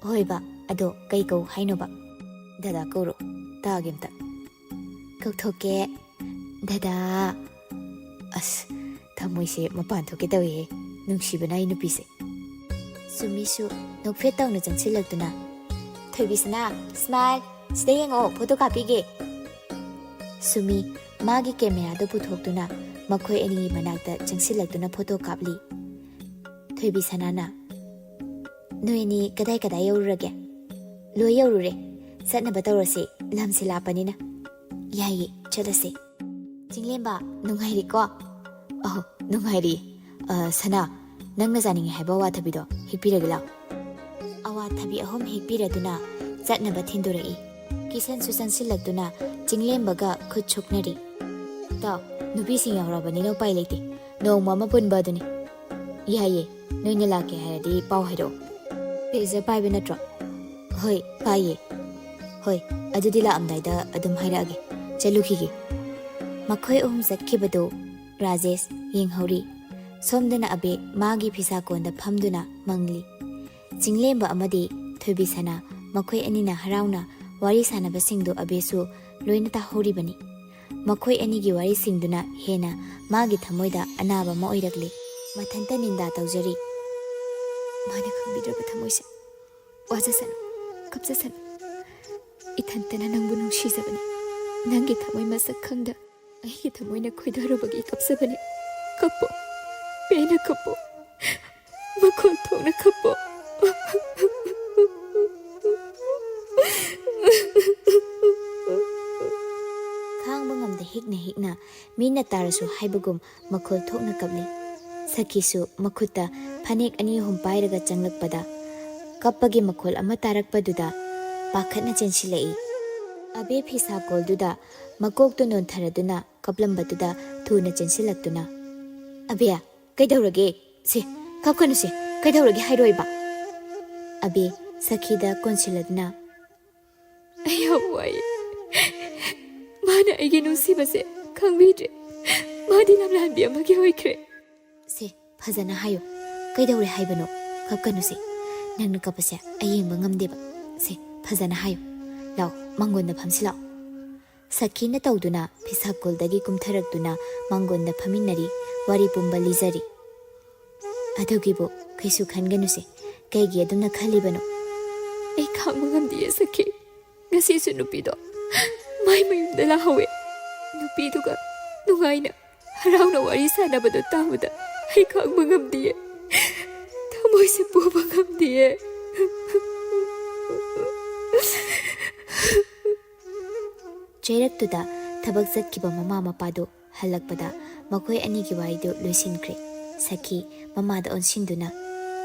ꯍꯣꯏꯕ, ꯑꯗꯣ ꯀꯩ ꯀꯧ ꯍꯥꯏꯅꯣꯕ? ꯗꯗꯥ ꯀꯧꯔꯣ, ꯇꯥꯒꯦ ꯑꯝꯇ꯫ ꯀꯧꯊꯣꯛꯀꯦ꯫ ꯗꯗꯥ꯫ ꯑꯁ, ꯊꯃꯣꯏꯁꯦ ꯃꯄꯥꯟ ꯊꯣꯛꯀꯦ ꯇꯧꯏꯍꯦ, ꯅꯨꯡꯁꯤꯕꯅ ꯑꯩ ꯅꯨꯄꯤꯁꯦ꯫ ꯁꯨꯃꯤꯁꯨ ꯅꯣꯛꯐꯦꯠ ꯇꯧꯅ ꯆꯪꯁꯤꯜꯂꯛꯇꯨꯅ, "ꯊꯣꯏꯕꯤꯁꯅꯥ, smile, ꯁꯤꯗ ꯌꯦꯡꯉꯛꯑꯣ, ꯐꯣꯇꯣ ꯀꯥꯞꯄꯤꯒꯦ꯫" ꯁꯨꯃꯤ ꯃꯥꯒꯤ ꯀꯦꯃꯦꯔꯥꯗꯨ ꯄꯨꯊꯣꯛꯇꯨꯅ ꯃꯈꯣꯏ ꯑꯅꯤꯒꯤ ꯃꯅꯥꯛꯇ ꯆꯪꯁꯤꯜꯂꯛꯇꯨꯅ ꯐꯣꯇꯣ ꯀꯥꯞꯂꯤ꯫ ꯊꯣꯏꯕꯤꯁꯅꯥꯅ, "ꯅꯣꯏ ꯑꯅꯤ ꯀꯗꯥꯏ ꯀꯗꯥꯏ ꯌꯧꯔꯨꯔꯒꯦ?" "ꯂꯣꯏ ꯌꯧꯔꯨꯔꯦ꯫ ꯆꯠꯅꯕ ꯇꯧꯔꯁꯤ, ꯂꯝꯁꯦ ꯂꯥꯞꯄꯅꯤꯅ꯫" "ꯌꯥꯏꯌꯦ, ꯆꯠꯂꯁꯦ꯫" "ꯆꯤꯡꯂꯦꯝꯕ, ꯅꯨꯡꯉꯥꯏꯔꯤꯀꯣ?" "ꯑꯧ, ꯅꯨꯡꯉꯥꯏꯔꯤ꯫ ꯑ, ꯁꯅꯥ, ꯅꯪꯅ ꯆꯥꯅꯤꯡꯉꯦ ꯍꯥꯏꯕ ꯑꯋꯥꯊꯕꯤꯗꯣ ꯍꯦꯛꯄꯤꯔꯒꯦ ꯂꯥꯎ꯫" ꯑꯋꯥꯊꯕꯤ ꯑꯍꯨꯝ ꯍꯦꯛꯄꯤꯔꯗꯨꯅ ꯆꯠꯅꯕ ꯊꯤꯟꯗꯣꯔꯛꯏ꯫ ꯀꯤꯁꯟꯁꯨ ꯆꯪꯁꯤꯜꯂꯛꯇꯨꯅ ꯆꯤꯡꯂꯦꯝꯕꯒ ꯈꯨꯠ ꯁꯣꯛꯅꯔꯤ꯫ "ꯇꯥꯎ, ꯅꯨꯄꯤꯁꯤꯡ ꯌꯥꯎꯔꯕꯅꯤꯅ ꯎꯄꯥꯏ ꯂꯩꯇꯦ꯫ ꯅꯣꯡꯃ ꯑꯃ ꯄꯨꯟꯕ ꯑꯗꯨꯅꯤ꯫" "ꯌꯥꯏꯌꯦ, ꯅꯣꯏꯅ ꯂꯥꯛꯀꯦ ꯍꯥꯏꯔꯗꯤ ꯄꯥꯎ ꯍꯥꯏꯔꯛꯑꯣ꯫" "ꯄꯦꯖꯔ ꯄꯥꯏꯕ ꯅꯠꯇ꯭ꯔꯣ?" "ꯍꯣꯏ, ꯄꯥꯏꯌꯦ꯫" "ꯍꯣꯏ, ꯑꯗꯨꯗꯤ ꯂꯥꯛꯑꯝꯗꯥꯏꯗ ꯑꯗꯨꯝ ꯍꯥꯏꯔꯛꯑꯒꯦ꯫ ꯆꯠꯂꯨꯈꯤꯒꯦ꯫" ꯃꯈꯣꯏ ꯑꯍꯨꯝ ꯆꯠꯈꯤꯕꯗꯨ ꯔꯥꯖꯦꯁ ꯌꯦꯡꯍꯧꯔꯤ꯫ ꯁꯣꯝꯗꯅ ꯑꯕꯦ ꯃꯥꯒꯤ ꯐꯤꯁꯥꯀꯣꯟꯗ ꯐꯝꯗꯨꯅ ꯃꯪꯂꯤ꯫ ꯆꯤꯡꯂꯦꯝꯕ ꯑꯃꯗꯤ ꯊꯣꯏꯕꯤꯁꯅꯥ ꯃꯈꯣꯏ ꯑꯅꯤꯅ ꯍꯔꯥꯎꯅ ꯋꯥꯔꯤ ꯁꯥꯟꯅꯕꯁꯤꯡꯗꯨ ꯑꯕꯦꯁꯨ ꯂꯣꯏꯅ ꯇꯥꯍꯧꯔꯤꯕꯅꯤ꯫ ꯃꯈꯣꯏ ꯑꯅꯤꯒꯤ ꯋꯥꯔꯤꯁꯤꯡꯗꯨꯅ ꯍꯦꯟꯅ ꯃꯥꯒꯤ ꯊꯃꯣꯏꯗ ꯑꯅꯥꯕ ꯑꯃ ꯑꯣꯏꯔꯛꯂꯤ꯫ ꯃꯊꯟꯇ ꯅꯤꯟꯗꯥ ꯇꯧꯖꯔꯤ꯫ "ꯃꯥꯅ ꯈꯪꯕꯤꯗ꯭ꯔꯕ ꯊꯃꯣꯏꯁꯦ꯫ ꯋꯥꯖꯁꯅꯨ, ꯀꯞꯆꯁꯅꯨ꯫ ꯏꯊꯟꯇꯅ ꯅꯪꯕꯨ ꯅꯨꯡꯁꯤꯖꯕꯅꯤ꯫ ꯅꯪꯒꯤ ꯊꯃꯣꯏ ꯃꯁꯛ ꯈꯪꯗ ꯑꯩꯒꯤ ꯊꯃꯣꯏꯅ ꯈꯣꯏꯗꯥꯔꯨꯕꯒꯤ ꯀꯞꯆꯕꯅꯤ꯫ ꯀꯞꯄꯣ, ꯄꯦꯟꯅ ꯀꯞꯄꯣ, ꯃꯈꯣꯟ ꯊꯣꯛꯅ ꯀꯞꯄꯣ꯫" ꯈꯥꯡꯕ ꯉꯝꯗ ꯍꯤꯛꯅ ꯍꯤꯛꯅ ꯃꯤꯅ ꯇꯥꯔꯁꯨ ꯍꯥꯏꯕꯒꯨꯝ ꯃꯈꯣꯜ ꯊꯣꯛꯅ ꯀꯞꯂꯤ꯫ ꯁꯈꯤꯁꯨ ꯃꯈꯨꯠꯇ ꯐꯅꯦꯛ ꯑꯅꯤ ꯑꯍꯨꯝ ꯄꯥꯏꯔꯒ ꯆꯪꯂꯛꯄꯗ, ꯀꯞꯄꯒꯤ ꯃꯈꯣꯜ ꯑꯃ ꯇꯥꯔꯛꯄꯗꯨꯗ ꯄꯥꯈꯠꯅ ꯆꯦꯟꯁꯤꯜꯂꯛꯏ꯫ ꯑꯕꯦ ꯐꯤꯁꯥ ꯀꯣꯜꯗꯨꯗ ꯃꯀꯣꯛꯇꯨ ꯅꯣꯟꯊꯔꯗꯨꯅ ꯀꯞꯂꯝꯕꯗꯨꯗ ꯊꯨꯅ ꯆꯦꯟꯁꯤꯜꯂꯛꯇꯨꯅ, "ꯑꯕꯦ, ꯀꯩꯗꯧꯔꯒꯦ? ꯁꯦ, ꯀꯞꯀꯅꯨꯁꯦ, ꯀꯩꯗꯧꯔꯒꯦ ꯍꯥꯏꯔꯣꯏꯕ?" ꯑꯕꯦ ꯁꯈꯤꯗ ꯀꯣꯟꯁꯤꯜꯂꯗꯨꯅ, "ꯑꯩ ꯌꯥꯝ ꯋꯥꯏꯌꯦ꯫ ꯃꯥꯅ ꯑꯩꯒꯤ ꯅꯨꯡꯁꯤꯕꯁꯦ ꯈꯪꯕꯤꯗ꯭ꯔꯦ꯫ ꯃꯥꯗꯤ ꯂꯝꯂꯥꯟꯕꯤ ꯑꯃꯒꯤ ꯑꯣꯏꯈ꯭ꯔꯦ꯫" "ꯁꯦ, ꯐꯖꯅ ꯍꯥꯏꯌꯨ꯫ ꯀꯩꯗꯧꯔꯦ ꯍꯥꯏꯕꯅꯣ? ꯀꯞꯀꯅꯨꯁꯦ꯫ ꯅꯪꯅ ꯀꯞꯄꯁꯦ ꯑꯩ ꯌꯦꯡꯕ ꯉꯝꯗꯦꯕ꯫ ꯁꯦ, ꯐꯖꯅ ꯍꯥꯏꯌꯨ꯫ ꯂꯥꯛꯑꯣ, ꯃꯥꯡꯒꯣꯟꯗ ꯐꯝꯁꯤ ꯂꯥꯛꯑꯣ꯫ ꯁꯈꯤꯅ ꯇꯧꯗꯨꯅ ꯐꯤꯁꯥꯀꯣꯜꯗꯒꯤ ꯀꯨꯝꯊꯔꯛꯇꯨꯅ ꯃꯥꯡꯒꯣꯟꯗ ꯐꯝꯃꯤꯟꯅꯔꯤ, ꯋꯥꯔꯤ ꯄꯨꯝꯕ ꯂꯤꯖꯔꯤ꯫ ꯑꯗꯨꯒꯤꯕꯨ ꯀꯩꯁꯨ ꯈꯟꯒꯅꯨꯁꯦ꯫ ꯀꯩꯒꯤ ꯑꯗꯨꯝꯅ ꯈꯜꯂꯤꯕꯅꯣ? ꯑꯩ ꯈꯥꯡꯕ ꯉꯝꯗꯤꯌꯦ ꯁꯈꯤ꯫ ꯉꯁꯤꯁꯨ ꯅꯨꯄꯤꯗꯣ ꯃꯥꯏ ꯃꯌꯨꯝꯗ ꯂꯥꯛꯍꯧꯋꯦ꯫ ꯅꯨꯄꯤꯗꯨꯒ ꯅꯨꯡꯉꯥꯏꯅ ꯍꯔꯥꯎꯅ ꯋꯥꯔꯤ ꯁꯥꯟꯅꯕꯗꯣ ꯇꯥꯕꯗ ꯑꯩ ꯈꯥꯡꯕ ꯉꯝꯗꯤꯌꯦ꯫ ꯊꯃꯣꯏꯁꯦ ꯄꯨꯕ ꯉꯝꯗꯤꯌꯦ꯫ ꯆꯩꯔꯛꯇꯨꯗ ꯊꯕꯛ ꯆꯠꯈꯤꯕ ꯃꯃꯥ ꯃꯄꯥꯗꯨ ꯍꯜꯂꯛꯄꯗ ꯃꯈꯣꯏ ꯑꯅꯤꯒꯤ ꯋꯥꯔꯤꯗꯨ ꯂꯣꯏꯁꯤꯟꯈ꯭ꯔꯦ꯫ ꯁꯈꯤ ꯃꯃꯥꯗ ꯑꯣꯟꯁꯤꯟꯗꯨꯅ,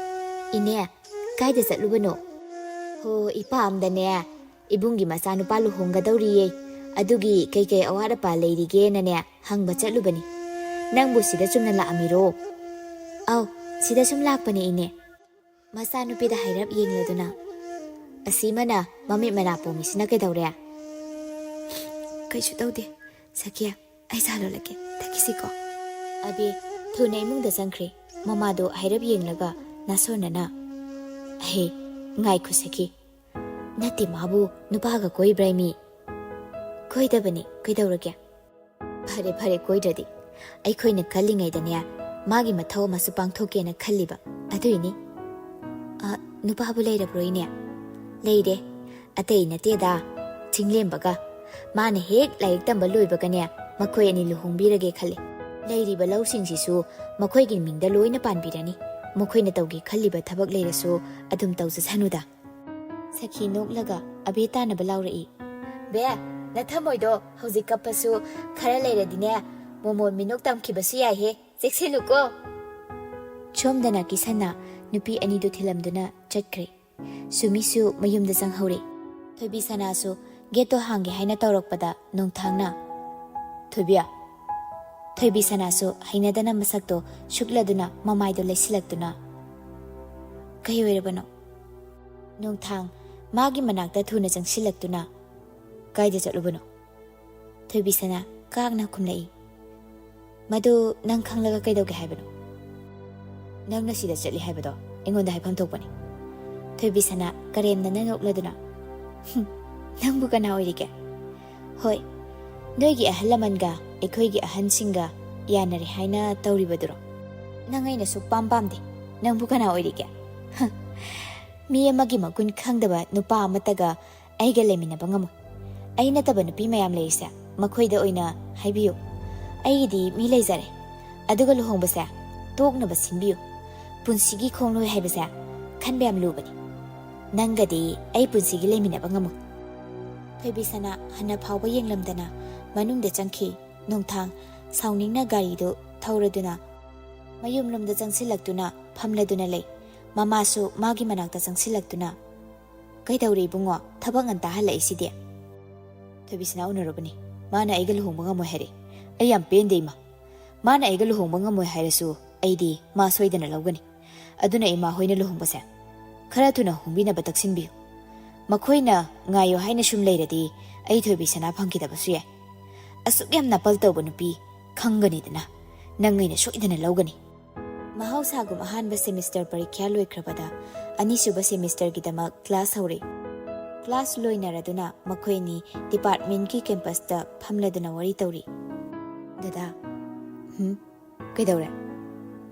"ꯏꯅꯦ, ꯀꯥꯏꯗ ꯆꯠꯂꯨꯕꯅꯣ?" "ꯍꯣ, ꯏꯄꯥꯝꯗꯅꯦ, ꯏꯕꯨꯡꯒꯤ ꯃꯆꯥꯅꯨꯄꯥ ꯂꯨꯍꯣꯡꯒꯗꯧꯔꯤꯌꯦ꯫ ꯑꯗꯨꯒꯤ ꯀꯩꯀꯩ ꯑꯋꯥꯠ ꯑꯄꯥ ꯂꯩꯔꯤꯒꯦꯅꯅꯦ ꯍꯪꯕ ꯆꯠꯂꯨꯕꯅꯤ꯫ ꯅꯪꯕꯨ ꯁꯤꯗ ꯆꯨꯝꯅ ꯂꯥꯛꯑꯝꯃꯤꯔꯣ?" "ꯑꯧ, ꯁꯤꯗ ꯁꯨꯝ ꯂꯥꯛꯄꯅꯦ ꯏꯅꯦ꯫" ꯃꯆꯥꯅꯨꯄꯤꯗ ꯍꯥꯏꯔꯞ ꯌꯦꯡꯂꯗꯨꯅ, "ꯑꯁꯤꯃꯅ ꯃꯃꯤꯠ ꯃꯅꯥ ꯄꯣꯝꯃꯤꯁꯤꯅ ꯀꯩꯗꯧꯔꯦ?" "ꯀꯩꯁꯨ ꯇꯧꯗꯦ꯫ ꯁꯈꯤ, ꯑꯩ ꯆꯥ ꯂꯣꯜꯂꯛꯀꯦ, ꯊꯛꯈꯤꯁꯤꯀꯣ?" ꯑꯕꯦ ꯊꯨꯅ ꯏꯃꯨꯡꯗ ꯆꯪꯈ꯭ꯔꯦ꯫ ꯃꯃꯥꯗꯣ ꯍꯥꯏꯔꯞ ꯌꯦꯡꯂꯒ ꯅꯥꯁꯣꯟꯅꯅ, "ꯑꯍꯦ, ꯉꯥꯏꯈꯣ ꯁꯈꯤ꯫ ꯅꯠꯇꯦ, ꯃꯥꯕꯨ ꯅꯨꯄꯥꯒ ꯀꯣꯏꯕ꯭ꯔꯥ ꯃꯤ?" "ꯀꯣꯏꯗꯕꯅꯤ, ꯀꯩꯗꯧꯔꯒꯦ?" "ꯐꯔꯦ, ꯐꯔꯦ, ꯀꯣꯏꯗ꯭ꯔꯗꯤ꯫ ꯑꯩꯈꯣꯏꯅ ꯀꯜꯂꯤꯉꯩꯗꯅꯦ, ꯃꯥꯒꯤ ꯃꯊꯧ ꯑꯃꯁꯨ ꯄꯥꯡꯊꯣꯛꯀꯦꯅ ꯈꯜꯂꯤꯕ, ꯑꯗꯨꯏꯅꯤ꯫" "ꯑ, ꯅꯨꯄꯥꯕꯨ ꯂꯩꯔꯕ꯭ꯔꯣ ꯏꯅꯦ?" "ꯂꯩꯔꯦ꯫ ꯑꯇꯩ ꯅꯠꯇꯦꯗ, ꯆꯤꯡꯂꯦꯝꯕꯒ꯫ ꯃꯥꯅ ꯍꯦꯛ ꯂꯥꯏꯔꯤꯛ ꯇꯝꯕ ꯂꯣꯏꯕꯒꯅꯦ, ꯃꯈꯣꯏ ꯑꯅꯤ ꯂꯨꯍꯣꯡꯕꯤꯔꯒꯦ ꯈꯜꯂꯤ꯫ ꯂꯩꯔꯤꯕ ꯂꯧꯁꯤꯡꯁꯤꯁꯨ ꯃꯈꯣꯏꯒꯤ ꯃꯤꯡꯗ ꯂꯣꯏꯅ ꯄꯥꯟꯕꯤꯔꯅꯤ꯫ ꯃꯈꯣꯏꯅ ꯇꯧꯒꯦ ꯈꯜꯂꯤꯕ ꯊꯕꯛ ꯂꯩꯔꯁꯨ ꯑꯗꯨꯝ ꯇꯧꯖꯁꯅꯨꯗ꯫" ꯁꯈꯤ ꯅꯣꯛꯂꯒ ꯑꯕꯦ ꯇꯥꯅꯕ ꯂꯥꯎꯔꯛꯏ꯫ "ꯕꯦ, ꯅꯊꯃꯣꯏꯗꯣ ꯍꯧꯖꯤꯛ ꯀꯞꯄꯁꯨ ꯈꯔ ꯂꯩꯔꯗꯤꯅꯦ, ꯃꯣꯃꯣꯟ ꯃꯤꯅꯣꯛ ꯇꯝꯈꯤꯕꯁꯨ ꯌꯥꯏꯍꯦ꯫ ꯆꯦꯛꯁꯤꯜꯂꯨꯀꯣ꯫" ꯁꯣꯝꯗꯅ ꯀꯤꯁꯟꯅ ꯅꯨꯄꯤ ꯑꯅꯤꯗꯨ ꯊꯤꯜꯂꯝꯗꯨꯅ ꯆꯠꯈ꯭ꯔꯦ꯫ ꯁꯨꯃꯤꯁꯨ ꯃꯌꯨꯝꯗ ꯆꯪꯍꯧꯔꯦ꯫ ꯊꯣꯏꯕꯤ ꯁꯅꯥꯁꯨ ꯒꯦꯠꯇꯣ ꯍꯥꯡꯒꯦ ꯍꯥꯏꯅ ꯇꯧꯔꯛꯄꯗ ꯅꯣꯡꯊꯥꯡꯅ, "ꯊꯣꯏꯕꯤ꯫" ꯊꯣꯏꯕꯤ ꯁꯅꯥꯁꯨ ꯍꯩꯅꯗꯅ ꯃꯁꯛꯇꯣ ꯁꯨꯛꯂꯗꯨꯅ ꯃꯃꯥꯏꯗꯣ ꯂꯩꯁꯤꯜꯂꯛꯇꯨꯅ, "ꯀꯩ ꯑꯣꯏꯔꯕꯅꯣ?" ꯅꯣꯡꯊꯥꯡ ꯃꯥꯒꯤ ꯃꯅꯥꯛꯇ ꯊꯨꯅ ꯆꯪꯁꯤꯜꯂꯛꯇꯨꯅ, "ꯀꯥꯏꯗ ꯆꯠꯂꯨꯕꯅꯣ?" ꯊꯣꯏꯕꯤ ꯁꯅꯥ ꯀꯥꯛꯅ ꯈꯨꯝꯂꯛꯏ꯫ "ꯃꯗꯨ ꯅꯪ ꯈꯪꯂꯒ ꯀꯩꯗꯧꯒꯦ ꯍꯥꯏꯕꯅꯣ?" "ꯅꯪꯅ ꯁꯤꯗ ꯆꯠꯂꯤ ꯍꯥꯏꯕꯗꯣ ꯑꯩꯉꯣꯟꯗ ꯍꯥꯏꯐꯝ ꯊꯣꯛꯄꯅꯤ꯫" ꯊꯣꯏꯕꯤꯁꯅꯥ ꯀꯔꯦꯝꯅꯅ ꯅꯣꯛꯂꯗꯨꯅ, "ꯍꯨꯝ, ꯅꯪꯕꯨ ꯀꯅꯥ ꯑꯣꯏꯔꯤꯒꯦ?" "ꯍꯣꯏ, ꯅꯣꯏꯒꯤ ꯑꯍꯜ ꯂꯃꯟꯒ ꯑꯩꯈꯣꯏꯒꯤ ꯑꯍꯟꯁꯤꯡꯒ ꯌꯥꯅꯔꯦ ꯍꯥꯏꯅ ꯇꯧꯔꯤꯕꯗꯨꯔꯣ? ꯅꯪ ꯑꯩꯅ ꯁꯨꯛ ꯄꯥꯝ ꯄꯥꯝꯗꯦ꯫ ꯅꯪꯕꯨ ꯀꯅꯥ ꯑꯣꯏꯔꯤꯒꯦ? ꯍ, ꯃꯤ ꯑꯃꯒꯤ ꯃꯒꯨꯟ ꯈꯪꯗꯕ ꯅꯨꯄꯥ ꯑꯃꯠꯇꯒ ꯑꯩꯒ ꯂꯩꯃꯤꯟꯅꯕ ꯉꯝꯃꯣꯏ꯫ ꯑꯩ ꯅꯠꯇꯕ ꯅꯨꯄꯤ ꯃꯌꯥꯝ ꯂꯩꯔꯤꯁꯦ, ꯃꯈꯣꯏꯗ ꯑꯣꯏꯅ ꯍꯥꯏꯕꯤꯌꯨ꯫ ꯑꯩꯒꯤꯗꯤ ꯃꯤ ꯂꯩꯖꯔꯦ꯫ ꯑꯗꯨꯒ ꯂꯨꯍꯣꯡꯕꯁꯦ ꯇꯣꯛꯅꯕ ꯁꯤꯟꯕꯤꯌꯨ꯫ ꯄꯨꯟꯁꯤꯒꯤ ꯈꯣꯡꯂꯣꯏ ꯍꯥꯏꯕꯁꯦ ꯈꯟꯕ ꯌꯥꯝ ꯂꯨꯕꯅꯤ꯫ ꯅꯪꯒꯗꯤ ꯑꯩ ꯄꯨꯟꯁꯤꯒꯤ ꯂꯩꯃꯤꯟꯅꯕ ꯉꯝꯃꯣꯏ꯫" ꯊꯣꯏꯕꯤꯁꯅꯥ ꯍꯟꯅ ꯐꯥꯎꯕ ꯌꯦꯡꯂꯝꯗꯅ ꯃꯅꯨꯡꯗ ꯆꯪꯈꯤ꯫ ꯅꯣꯡꯊꯥꯡ ꯁꯥꯎꯅꯤꯡꯅ ꯒꯥꯔꯤꯗꯨ ꯊꯧꯔꯗꯨꯅ ꯃꯌꯨꯝꯂꯣꯝꯗ ꯆꯪꯁꯤꯜꯂꯛꯇꯨꯅ ꯐꯝꯂꯗꯨꯅ ꯂꯩ꯫ ꯃꯃꯥꯁꯨ ꯃꯥꯒꯤ ꯃꯅꯥꯛꯇ ꯆꯪꯁꯤꯜꯂꯛꯇꯨꯅ, "ꯀꯩꯗꯧꯔꯦ ꯏꯕꯨꯡꯉꯣ, ꯊꯕꯛ ꯉꯟꯇꯥ ꯍꯜꯂꯛꯏꯁꯤꯗꯤ?" "ꯊꯣꯏꯕꯤꯁꯅꯥ ꯎꯅꯔꯨꯕꯅꯤ꯫ ꯃꯥꯅ ꯑꯩꯒ ꯂꯨꯍꯣꯡꯕ ꯉꯝꯃꯣꯏ ꯍꯥꯏꯔꯛꯏ꯫ ꯑꯩ ꯌꯥꯝ ꯄꯦꯟꯗꯦ ꯏꯃꯥ꯫ ꯃꯥꯅ ꯑꯩꯒ ꯂꯨꯍꯣꯡꯕ ꯉꯝꯃꯣꯏ ꯍꯥꯏꯔꯁꯨ ꯑꯩꯗꯤ ꯃꯥ ꯁꯣꯏꯗꯅ ꯂꯧꯒꯅꯤ꯫ ꯑꯗꯨꯅ ꯏꯃꯥ ꯍꯣꯏꯅ ꯂꯨꯍꯣꯡꯕꯁꯦ ꯈꯔ ꯊꯨꯅ ꯍꯣꯡꯕꯤꯅꯕ ꯇꯛꯁꯤꯟꯕꯤꯌꯨ꯫ ꯃꯈꯣꯏꯅ ꯉꯥꯏꯌꯣ ꯍꯥꯏꯅ ꯁꯨꯝ ꯂꯩꯔꯗꯤ ꯑꯩ ꯊꯣꯏꯕꯤꯁꯅꯥ ꯐꯪꯈꯤꯗꯕꯁꯨ ꯌꯥꯏ꯫ ꯑꯁꯨꯛ ꯌꯥꯝ ꯅꯥꯄꯜ ꯇꯧꯕ ꯅꯨꯄꯤ ꯈꯪꯒꯅꯤꯗꯅ꯫ ꯅꯪ ꯑꯩꯅ ꯁꯣꯏꯗꯅ ꯂꯧꯒꯅꯤ꯫" ꯃꯍꯧꯁꯥꯒꯨꯝ ꯑꯍꯥꯟꯕ ꯁꯦꯃꯤꯁꯇꯔ ꯄꯔꯤꯈ꯭ꯌꯥ ꯂꯣꯏꯈ꯭ꯔꯕꯗ ꯑꯅꯤꯁꯨꯕ ꯁꯦꯃꯤꯁꯇꯔꯒꯤꯗꯃꯛ ꯀ꯭ꯂꯥꯁ ꯍꯧꯔꯦ꯫ ꯀ꯭ꯂꯥꯁ ꯂꯣꯏꯅꯔꯗꯨꯅ ꯃꯈꯣꯏ ꯑꯅꯤ ꯗꯤꯄꯥꯔꯠꯃꯦꯟꯠꯀꯤ ꯀꯦꯝꯄꯁꯇ ꯐꯝꯂꯗꯨꯅ ꯋꯥꯔꯤ ꯇꯧꯔꯤ꯫ "ꯗꯗꯥ꯫" "ꯍꯨꯝ? ꯀꯩꯗꯧꯔꯦ?"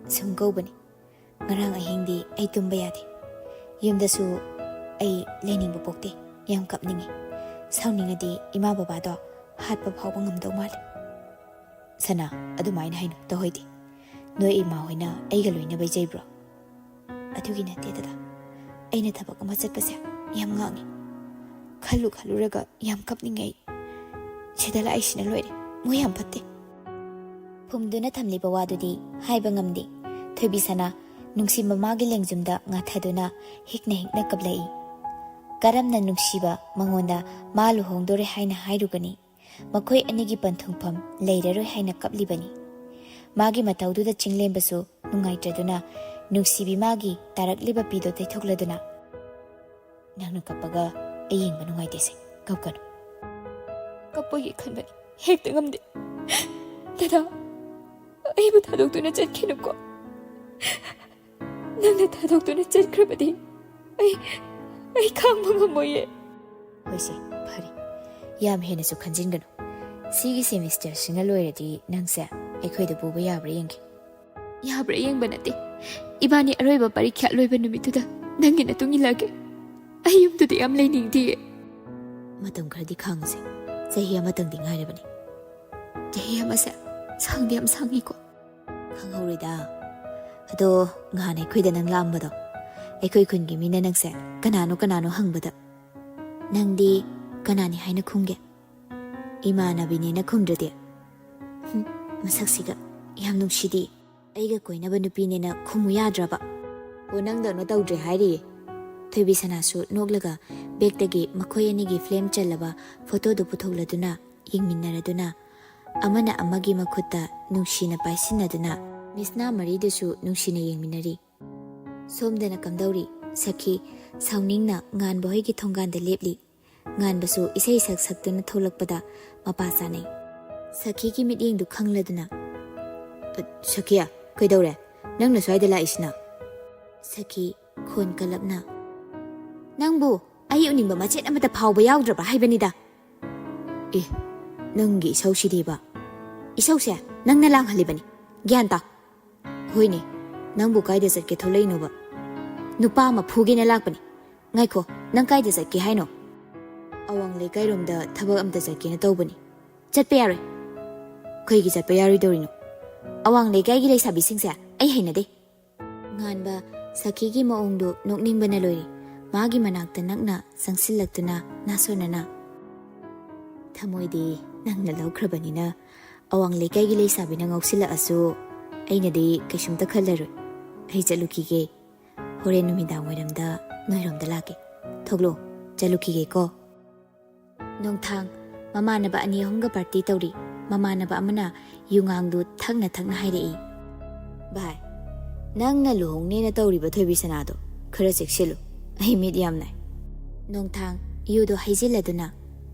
"ꯁꯨꯝ ꯀꯧꯕꯅꯤ꯫ ꯉꯔꯥꯡ ꯑꯍꯤꯡꯗꯤ ꯑꯩ ꯇꯨꯝꯕ ꯌꯥꯗꯦ꯫ ꯌꯨꯝꯗꯁꯨ ꯑꯩ ꯂꯩꯅꯤꯡꯕ ꯄꯣꯛꯇꯦ꯫ ꯌꯥꯝ ꯀꯞꯅꯤꯡꯉꯤ꯫ ꯁꯥꯎꯅꯤꯡꯉꯗꯤ ꯏꯃꯥ ꯕꯕꯥꯗꯣ ꯍꯥꯠꯄ ꯐꯥꯎꯕ ꯉꯝꯗꯧ ꯃꯥꯜꯂꯦ꯫" "ꯁꯅꯥ, ꯑꯗꯨꯃꯥꯏꯅ ꯍꯥꯏꯅꯨ, ꯇꯧꯍꯩꯗꯦ꯫ ꯅꯣꯏ ꯏꯃꯥ ꯍꯣꯏꯅ ꯑꯩꯒ ꯂꯣꯏꯅꯕ ꯆꯩꯕ꯭ꯔꯣ?" "ꯑꯗꯨꯒꯤ ꯅꯠꯇꯦ ꯗꯗꯥ꯫ ꯑꯩꯅ ꯊꯕꯛ ꯑꯃ ꯆꯠꯄꯁꯦ ꯌꯥꯝ ꯉꯥꯡꯉꯤ꯫ ꯈꯜꯂꯨ ꯈꯜꯂꯨꯔꯒ ꯌꯥꯝ ꯀꯞꯅꯤꯡꯉꯦ ꯑꯩ꯫ ꯁꯤꯗ ꯂꯥꯛꯏꯁꯤꯅ ꯂꯣꯏꯔꯦ꯫ ꯃꯣꯏ ꯌꯥꯝ ꯐꯠꯇꯦ꯫" ꯐꯨꯝꯗꯨꯅ ꯊꯝꯂꯤꯕ ꯋꯥꯗꯨꯗꯤ ꯍꯥꯏꯕ ꯉꯝꯗꯦ꯫ ꯊꯣꯏꯕꯤꯁꯅꯥ ꯅꯨꯡꯁꯤ ꯃꯃꯥꯒꯤ ꯂꯦꯡꯖꯨꯝꯗ ꯉꯥꯊꯗꯨꯅ ꯍꯤꯛꯅ ꯍꯤꯛꯅ ꯀꯞꯂꯛꯏ꯫ ꯀꯔꯝꯅ ꯅꯨꯡꯁꯤꯕ ꯃꯉꯣꯟꯗ ꯃꯥ ꯂꯨꯍꯣꯡꯗꯣꯔꯦ ꯍꯥꯏꯅ ꯍꯥꯏꯔꯨꯒꯅꯤ? ꯃꯈꯣꯏ ꯑꯅꯤꯒꯤ ꯄꯟꯊꯨꯡꯐꯝ ꯂꯩꯔꯔꯣꯏ ꯍꯥꯏꯅ ꯀꯞꯂꯤꯕꯅꯤ꯫ ꯃꯥꯒꯤ ꯃꯇꯧꯗꯨꯗ ꯆꯤꯡꯂꯦꯝꯕꯁꯨ ꯅꯨꯡꯉꯥꯏꯇ꯭ꯔꯗꯨꯅ ꯅꯨꯡꯁꯤꯕꯤ ꯃꯥꯒꯤ ꯇꯥꯔꯛꯂꯤꯕ ꯄꯤꯗꯣ ꯇꯩꯊꯣꯛꯂꯗꯨꯅ, "ꯅꯪꯅ ꯀꯞꯄꯒ ꯑꯩ ꯌꯦꯡꯕ ꯅꯨꯡꯉꯥꯏꯇꯦꯁꯦ, ꯀꯞꯀꯅꯨ꯫" "ꯀꯞꯄꯒꯤ ꯈꯟꯕꯅꯤ, ꯍꯦꯛꯇ ꯉꯝꯗꯦ꯫ ꯗꯗꯥ, ꯑꯩꯕꯨ ꯊꯥꯗꯣꯛꯇꯨꯅ ꯆꯠꯈꯤꯅꯨꯀꯣ꯫ ꯅꯪꯅ ꯊꯥꯗꯣꯛꯇꯨꯅ ꯆꯠꯈ꯭ꯔꯕꯗꯤ ꯑꯩ ꯑꯩ ꯈꯥꯡꯕ ꯉꯝꯃꯣꯏꯌꯦ꯫ ꯍꯣꯏꯁꯦ, ꯐꯔꯦ, ꯌꯥꯝ ꯍꯦꯟꯅꯁꯨ ꯈꯟꯖꯤꯟꯒꯅꯨ꯫ ꯁꯤꯒꯤ ꯁꯦꯃꯤꯁꯇꯔꯁꯤꯅ ꯂꯣꯏꯔꯗꯤ ꯅꯪꯁꯦ ꯑꯩꯈꯣꯏꯗ ꯄꯨꯕ ꯌꯥꯕ꯭ꯔꯥ ꯌꯦꯡꯒꯦ꯫ ꯌꯥꯕ꯭ꯔꯥ ꯌꯦꯡꯕ ꯅꯠꯇꯦ, ꯏꯕꯥꯅꯤ ꯑꯔꯣꯏꯕ ꯄꯔꯤꯈ꯭ꯌꯥ ꯂꯣꯏꯕ ꯅꯨꯃꯤꯠꯇꯨꯗ ꯅꯪꯒꯤ ꯅꯇꯨꯡ ꯏꯜꯂꯛꯀꯦ꯫ ꯑꯩ ꯌꯨꯝꯗꯨꯗ ꯌꯥꯝ ꯂꯩꯅꯤꯡꯗꯤꯌꯦ꯫ ꯃꯇꯝ ꯈꯔꯗꯤ ꯈꯥꯡꯉꯁꯦ, ꯆꯍꯤ ꯑꯃꯇꯪꯗꯤ ꯉꯥꯏꯔꯕꯅꯤ꯫ ꯆꯍꯤ ꯑꯃꯁꯦ ꯁꯥꯡꯗꯤ ꯌꯥꯝ ꯁꯥꯡꯉꯤꯀꯣ꯫ ꯈꯪꯍꯧꯔꯣꯏꯗ꯫ ꯑꯗꯣ, ꯅꯍꯥꯟ ꯑꯩꯈꯣꯏꯗ ꯅꯪ ꯂꯥꯛꯑꯝꯕꯗꯣ, ꯑꯩꯈꯣꯏ ꯈꯨꯟꯒꯤ ꯃꯤꯅ ꯅꯪꯁꯦ ꯀꯅꯥꯅꯣ ꯀꯅꯥꯅꯣ ꯍꯪꯕꯗ, ꯅꯪꯗꯤ ꯀꯅꯥꯅꯤ ꯍꯥꯏꯅ ꯈꯨꯝꯒꯦ? ꯏꯃꯥꯟꯅꯕꯤꯅꯦꯅ ꯈꯨꯝꯗ꯭ꯔꯗꯤ? ꯍꯨꯝ, ꯃꯁꯛꯁꯤꯒ ꯌꯥꯝ ꯅꯨꯡꯁꯤꯗꯤ꯫ ꯑꯩꯒ ꯀꯣꯏꯅꯕ ꯅꯨꯄꯤꯅꯦꯅ ꯈꯨꯝꯃꯨ ꯌꯥꯗ꯭ꯔꯕ? ꯑꯣ, ꯅꯪꯗꯧꯅ ꯇꯧꯗ꯭ꯔꯦ ꯍꯥꯏꯔꯤꯌꯦ꯫ ꯊꯣꯏꯕꯤ ꯁꯅꯥꯁꯨ ꯅꯣꯛꯂꯒ ꯕꯦꯛꯇꯒꯤ ꯃꯈꯣꯏ ꯑꯅꯤꯒꯤ ꯐ꯭ꯔꯦꯝ ꯆꯜꯂꯕ ꯐꯣꯇꯣꯗꯨ ꯄꯨꯊꯣꯛꯂꯗꯨꯅ ꯌꯦꯡꯃꯤꯟꯅꯔꯗꯨꯅ, ꯑꯃꯅ ꯑꯃꯒꯤ ꯃꯈꯨꯠꯇ ꯅꯨꯡꯁꯤꯅ ꯄꯥꯏꯁꯤꯟꯅꯗꯨꯅ ꯃꯤꯁꯅꯥ ꯃꯔꯤꯗꯨꯁꯨ ꯅꯨꯡꯁꯤꯅ ꯌꯦꯡꯃꯤꯟꯅꯔꯤ꯫ ꯁꯣꯝꯗꯅ ꯀꯝꯗꯧꯔꯤ? ꯁꯈꯤ ꯁꯥꯎꯅꯤꯡꯅ ꯉꯥꯟꯕ ꯍꯣꯏꯒꯤ ꯊꯣꯡꯒꯥꯟꯗ ꯂꯦꯞꯂꯤ꯫ ꯉꯥꯟꯕꯁꯨ ꯏꯁꯩ ꯁꯛ ꯁꯛꯇꯨꯅ ꯊꯣꯛꯂꯛꯄꯗ ꯃꯄꯥ ꯆꯥꯅꯩ꯫ ꯁꯈꯤꯒꯤ ꯃꯤꯠꯌꯦꯡꯗꯨ ꯈꯪꯂꯗꯨꯅ, "ꯑ, ꯁꯈꯤ, ꯀꯩꯗꯧꯔꯦ? ꯅꯪꯅ ꯁ꯭ꯋꯥꯏꯗ ꯂꯥꯛꯏꯁꯤꯅ?" ꯁꯈꯤ ꯈꯣꯟ ꯀꯜꯂꯞꯅ, "ꯅꯪꯕꯨ ꯑꯩ ꯎꯅꯤꯡꯕ ꯃꯆꯦꯠ ꯑꯃꯠꯇ ꯐꯥꯎꯕ ꯌꯥꯎꯗ꯭ꯔꯕ ꯍꯥꯏꯕꯅꯤꯗ꯫" "ꯑꯦ, ꯅꯪꯒꯤ ꯏꯁꯧꯁꯤꯗꯤꯕ?" "ꯏꯁꯧꯁꯦ ꯅꯪꯅ ꯂꯥꯡꯍꯜꯂꯤꯕꯅꯤ, ꯒ꯭ꯌꯥꯟ ꯇꯥꯎ꯫" "ꯍꯣꯏꯅꯦ, ꯅꯪꯕꯨ ꯀꯥꯏꯗ ꯆꯠꯀꯦ ꯊꯣꯛꯂꯛꯏꯅꯣꯕ?" "ꯅꯨꯄꯥ ꯑꯃ ꯐꯨꯒꯦꯅ ꯂꯥꯛꯄꯅꯤ꯫" "ꯉꯥꯏꯈꯣ, ꯅꯪ ꯀꯥꯏꯗ ꯆꯠꯀꯦ ꯍꯥꯏꯅꯣ?" "ꯑꯋꯥꯡ ꯂꯩꯀꯥꯏꯔꯣꯝꯗ ꯊꯕꯛ ꯑꯝꯇ ꯆꯠꯀꯦꯅ ꯇꯧꯕꯅꯤ꯫" "ꯆꯠꯄ ꯌꯥꯔꯣꯏ꯫" "ꯀꯩꯒꯤ ꯆꯠꯄ ꯌꯥꯔꯣꯏꯗꯧꯔꯤꯅꯣ? ꯑꯋꯥꯡ ꯂꯩꯀꯥꯏꯒꯤ ꯂꯩꯁꯥꯕꯤꯁꯤꯡꯁꯦ ꯑꯩ ꯍꯩꯅꯗꯦ꯫" ꯉꯥꯟꯕ ꯁꯈꯤꯒꯤ ꯃꯑꯣꯡꯗꯨ ꯅꯣꯛꯅꯤꯡꯕꯅ ꯂꯣꯏꯔꯤ꯫ ꯃꯥꯒꯤ ꯃꯅꯥꯛꯇ ꯅꯛꯅ ꯆꯪꯁꯤꯜꯂꯛꯇꯨꯅ ꯅꯥꯁꯣꯟꯅꯅ, "ꯊꯃꯣꯏꯗꯤ ꯅꯪꯅ ꯂꯧꯈ꯭ꯔꯕꯅꯤꯅ, ꯑꯋꯥꯡ ꯂꯩꯀꯥꯏꯒꯤ ꯂꯩꯁꯥꯕꯤꯅ ꯉꯥꯎꯁꯤꯜꯂꯛꯑꯁꯨ ꯑꯩꯅꯗꯤ ꯀꯩꯁꯨꯝꯇ ꯈꯜꯂꯔꯣꯏ꯫ ꯑꯩ ꯆꯠꯂꯨꯈꯤꯒꯦ꯫ ꯍꯣꯔꯦꯟ ꯅꯨꯃꯤꯗꯥꯡ ꯋꯥꯏꯔꯝꯗ ꯅꯣꯏꯔꯣꯝꯗ ꯂꯥꯛꯀꯦ꯫ ꯊꯣꯛꯂꯣ, ꯆꯠꯂꯨꯈꯤꯒꯦꯀꯣ꯫" ꯅꯣꯡꯊꯥꯡ ꯃꯃꯥꯟꯅꯕ ꯑꯅꯤ ꯑꯍꯨꯝꯒ ꯄꯥꯔꯇꯤ ꯇꯧꯔꯤ꯫ ꯃꯃꯥꯟꯅꯕ ꯑꯃꯅ ꯌꯨꯉꯥꯡꯗꯨ ꯊꯛꯅ ꯊꯛꯅ ꯍꯥꯏꯔꯛꯏ, "ꯚꯥꯏ, ꯅꯪꯅ ꯂꯨꯍꯣꯡꯅꯦꯅ ꯇꯧꯔꯤꯕ ꯊꯣꯏꯕꯤ ꯁꯅꯥꯗꯣ ꯈꯔ ꯆꯦꯛꯁꯤꯜꯂꯨ꯫ ꯑꯩ ꯃꯤꯠ ꯌꯥꯝ ꯅꯥꯏ꯫" ꯅꯣꯡꯊꯥꯡ ꯌꯨꯗꯨ ꯍꯩꯖꯤꯜꯂꯗꯨꯅ,